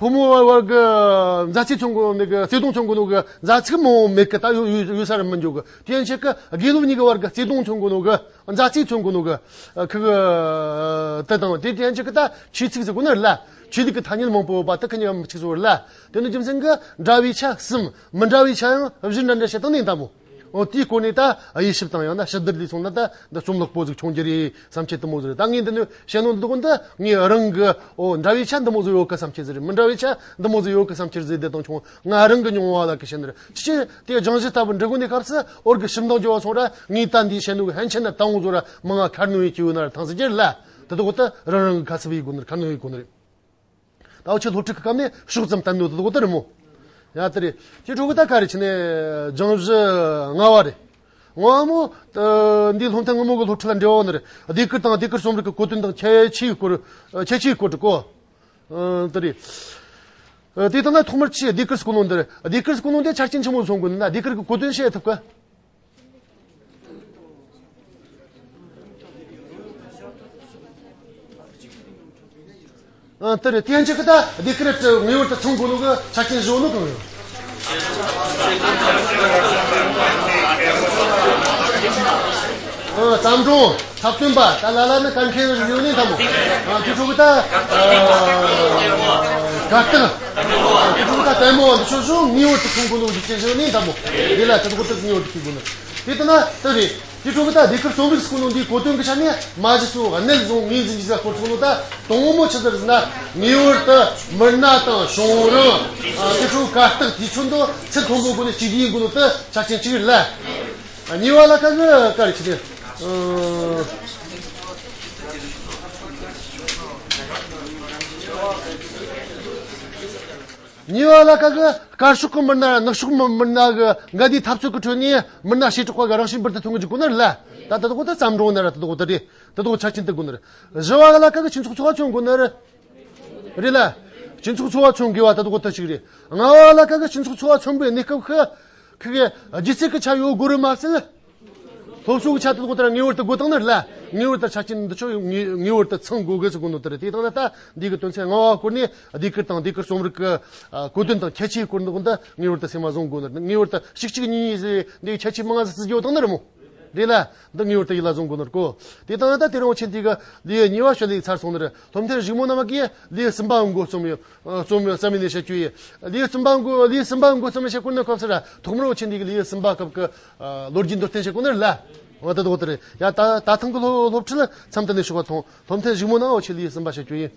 ཕོ་མོ་བར་གི་མཛའ་བརྩེ་མཚོན་གོ་ནི་གི་བརྩེ་དུང་མཚོན་གོ་ནོ་གི་མཛའ་ཚིག་མང་པོ་མེད་གི། ད་ཡོད་ཡོད་ཡོད་ས་རེད་མི་འཇོག་གི། དེ་ཡན་ཆད་གི་དགེ་སློབ་གཉིས་ཀྱི་བར་གི་བརྩེ་དུང་མཚོན་གོ་ནོ་གི་མཛའ་བརྩེ་མཚོན་གོ་ནོ་གི་ཁི་གི་དེ་དང་དེ་དེ་ཡན་ཆད་གི་ད་ཆོས་ཚིག་ཟེར་གོ་ནི་རེད་ལ། ཆོས་ལུགས་གི་ཐ་སྙད་མང་པོ་ཡོད་པ་ད་ཁི་གཉིས་ཀ་མི་གཅིག་བཟོ་རེད་ལ། དེ་ནི་རྒྱུ་མཚན་གི་འདྲ་བའི་ཆ་གསུམ། མི་འདྲ་བའི་ཆ་ཡང་བཞི་འདྲ་འདྲ་བཤད་སྟངས་ནི་ཡིན་ད་མོ། འོ་དེའི་སྐོར་ནས་ད་དབྱེ་ཞིབ་དང་ཡང་ན་ཞིབ་བསྡུར་ལས་སོང་ན་ད་འདི་རྩོམ་ལེགས་པོ་ཟིག་བྱུང་རྒྱུ་རེད་བསམ་ཆེད་དུ་མོ་ཟིག་རེད། ད་ངས་འདི་ནི་བཤད་ནོ་འདི་གོ་འདི་ངས་རང་གི་འོ་འདྲ་བའི་ཆ་འདི་མོ་ཟིག་ཡོད་གི་བསམ་ཆེད་ཟིག་རེད། མི་འདྲ་བའི་ཆ་འདི་མོ་ཟིག་ཡོད་གི་བསམ་ཆེད་ཟིག་འདི་དང་ཆུང་ང་རང་གི་མྱོང་བ་ལ་གི་བཤད་ནི་རེད། ཅི་ཕྱིར་དེ་སྦྱང་གཞི་ལྟ་བུ་འབྲི་དགོས་ནི་སྐབས་སུ་འོར་གི་ཞིབ་འདང་རྒྱོབ་པ་སོང་ར་ངས་ད་འདི་བཤད་ནོ་གི་ཕན་ཆད་ན་ད་འོང་བཟོ་ར་མང་ང་ཁར་ནོ་ཡི་གི་ཡོད་ན་ར་ཐང་ཟིག་རྒྱུ་རེད་ལ། དེ་དག་གོ་ད་རང་རང་གི་ཁ་གསབ་ཡི་དགོས་ནི་རེད། ཁར་ནོ་ཡི་དགོས་ནི་རེད། ད་འུ་ཆོ་སློབ་ཁྲིད་ཀྱི་སྐབས་ནས་ཕྱོགས་ཙམ་བསྟན་ནོ་དེ་གོ་དེ་རེད་མོ། ཡ་དེ་རེད། དེ་འཕྲོ་གི་ད་ག་རེ་བྱས་ནས་སྦྱང་གཞི་ལྔ་བ་རེད། ལྔ་བ་མོ། ཨ། འདི་སློབ་ཐོན་སྔ་མོ་གི་སློབ་ཁྲིད་ལ་འབྲེལ་བ་ནི་རེད། ཟློས་གར་དང་ཟློས་གར་རྩོམ་རིག་གི་གོ་དོན་དང་ཁྱད་ཆོས་སྐོར། ཨ། ཁྱད་ཆོས་སྐོར་དྲུག་གོ། ཨ། དེ་རེད། ཨ། དེ་ལྟ་ན་ཐོག་མར་ཆེས་ཟློས་གར་སྐོར་ནོ་འདིར། ཟློས་གར་སྐོར་ནོ་འདི་ཆ་རྐྱེན་ཆི་མོ་བཟུང་དགོས་ན་ཟློས་གར་གི་གོ་དོན་བཤད་ཐུབ་གི། ཨ། དེ་རེད། དེ་ཡན་ཆད་ཀྱི་ད་ཟློས་གར་དེ་ངེས་པར་དུ་ཚང་དགོས་ནོ་གི་ཆ་རྐྱེན་བཞི་བོ་ནི་གང་ཡོད། ཨ། བརྩམས་སྒྲུང་། འཁྲབ་སྟོན་པ། ད་ལ་ལ་ནི་གན་མཁས་ཡོད་ནི་འདྲ་མོ། ཨ། དེ་འཕྲོ་གི་ད། ཨ། གར་སྟེགས། དེ་འཕྲོ་གི་ད་ལྟད་མོ་འདི་ཚོ་བཞི་ངེས་པར་དུ་ཚང་དགོས་ནོ་གི་རྒྱུ་རྐྱེན་བཞི་ནི་འདྲ་མོ། དེ་ལ་དེ་འཕྲོ་གི་ད་ངེས་པར་དུ་ཤེས་དགོས་ནི། དེ་ལྟ་ན་དེ་རེད། དེ་འཕྲོ་གི་ད་ཟློས་གར་རྩོམ་རིག་སྐོར་ནོ་འདིའི་གོ་དོན་གི་ཆ་ནས་མ་གཞི་སུ་གནད་བཟུང་ངོས་འཛིན་གྱི་ས་སྐོར་ཚོགས་ནོ་ད་དང་པོ་མོ་ཆི་ཟེར་ཟེར་ན། ངེས་པར་དུ་མི་སྣ་དང་བྱུང་རིམ། ཨ། དེ་འཕྲོ་གར་སྟེགས་དེ་ཚོ་འདི་ཚུར་མཐོང་དགོས་ནི་གཅིག་ཡིན་དགོས་ནོ་ད་ཆ་རྐྱེན་གཅིག་རེད་ལ། ཨ། གཉིས་པ་ལ་ཁ་གི་ག་རེ་ཆི་ནས། ཨ། གཉིས་པ་ལ་ཁ་གི་དཀར་ཕྱོགས་ཀྱི་མི་སྣ་ནག་ཕྱོགས་མི་མི་སྣ་གི་འགལ་ཟླའི་འཐབ་རྩོད་ཀྱི་ཁྲོད་ནས་མི་སྣ་བྱེ་བྲག་པ་གི་རང་བཞིན་འབུར་དུ་ཐོན་གི་འཇུག་དགོས་ནི་རེད་ལ། ད་དེ་དག་ད་བརྩམས་སྒྲུང་ནི་རེད། དེ་དག་ད་རེད། དེ་དག་ཆ་རྐྱེན་དེ་དགོས་ནི་རེད། བཞི་བ་ལ་ཁ་གི་སྤྱི་ཚོགས་འཚོ་བ་མཚོན་དགོས་ནི་རེད། རེད་ལ། སྤྱི་ཚོགས་འཚོ་བ་མཚོན་དགོས་པ་དེ་དག་ད་གཅིག་རེད། ལྔ་བ་ལ་ཁ་གི་སྤྱི་ཚོགས་འཚོ་བ་མཚོན་པའི་གནས་སྐབས་ཤིག་ཁ་གི་སྒྱུ་རྩལ་གྱི་ཆ་ཡོད་དགོས་རེད་མ་ཟད། སློབ་གསོ་གི་ཆ་དེ་དག་ལྟར་ངེས་པར་དུ་དགོས་དང་ནི་རེད་ལ། ངེས་པར་དུ་ཆ་རྐྱེན་འདི་ཚོ་ངེས་ངེས་པར་དུ་ཚང་དགོས་གི་ཟེར་གོ་ནོ་དེ་རེད། དེ་དང་ན་ད་འདི་གི་དོན་ཚན་ལྔ་བ་སྐོར་ནས་ཟློས་གར་དང་ཟློས་གར་རྩོམ་རིག་གི་ཨ་གོ་དོན་དང་ཁྱད་ཆོས་སྐོར་འདི་དག་ད་ངེས་པར་དུ་སེམས་མ་བཟུང་དགོས་ནི་རེད། ངེས་པར་དུ་གཅིག་གཅིག་གཉིས་གཉིས་ཟེར་འདི་གི་ཁྱད་ཆོས་མང་ང་ཟེར་རྒྱུ་དང་ནི་རེད་མོ། རེད་ལ། འདི་ངེས་པར་དུ་ཡིད་ལ་བཟུང་དགོས་ནི་རེད་གོ། དེ་དང་ན་ད་དེ་རིང་འུ་ཆོ་འདི་གི་ལེའུ་གཉིས་པ་ཞུ་ལེ་ཚར་སོང་ནི་རེད། སློབ་ཐོན་གཞུག་མོ་ནང་མ་གི་ལེའུ་གསུམ་པའམ་མགོ་རྩོམ་ཡོད། ཨ། རྩོམ་ཡོད་རྩོམ་ཡིན་ནས་བཤད་རྒྱུ་ཡིན། ལེའུ་གསུམ་པ་མགོ་ལེའུ་གསུམ་པ་མགོ་རྩོམ་བཤད་གོ་ནི་སྐབས་སུ་ར་ཐོག་མར་འུ་ཆོ་འདི་གི་ལེའུ་གསུམ་པ་སྐབས་ཀྱི་ཨ་ལོ་རྒྱུས་མདོར་བསྟན་བཤད་གོ་ནི་རེད་ལ། འོ་ད་དོ་དེ་རེད། ཡ་ད་ད་ཐེངས་ཀྱི་སློབ་སློབ་ཁྲིད་ལ་མཚམས་དེ་ནས་ཞུགས་པ་དང་སློབ་ཐེངས་གཞུག་མོ་ནང་འུ་ཆོ་ལེའུ་གསུམ་པ་བཤད་རྒྱུ་ཡིན།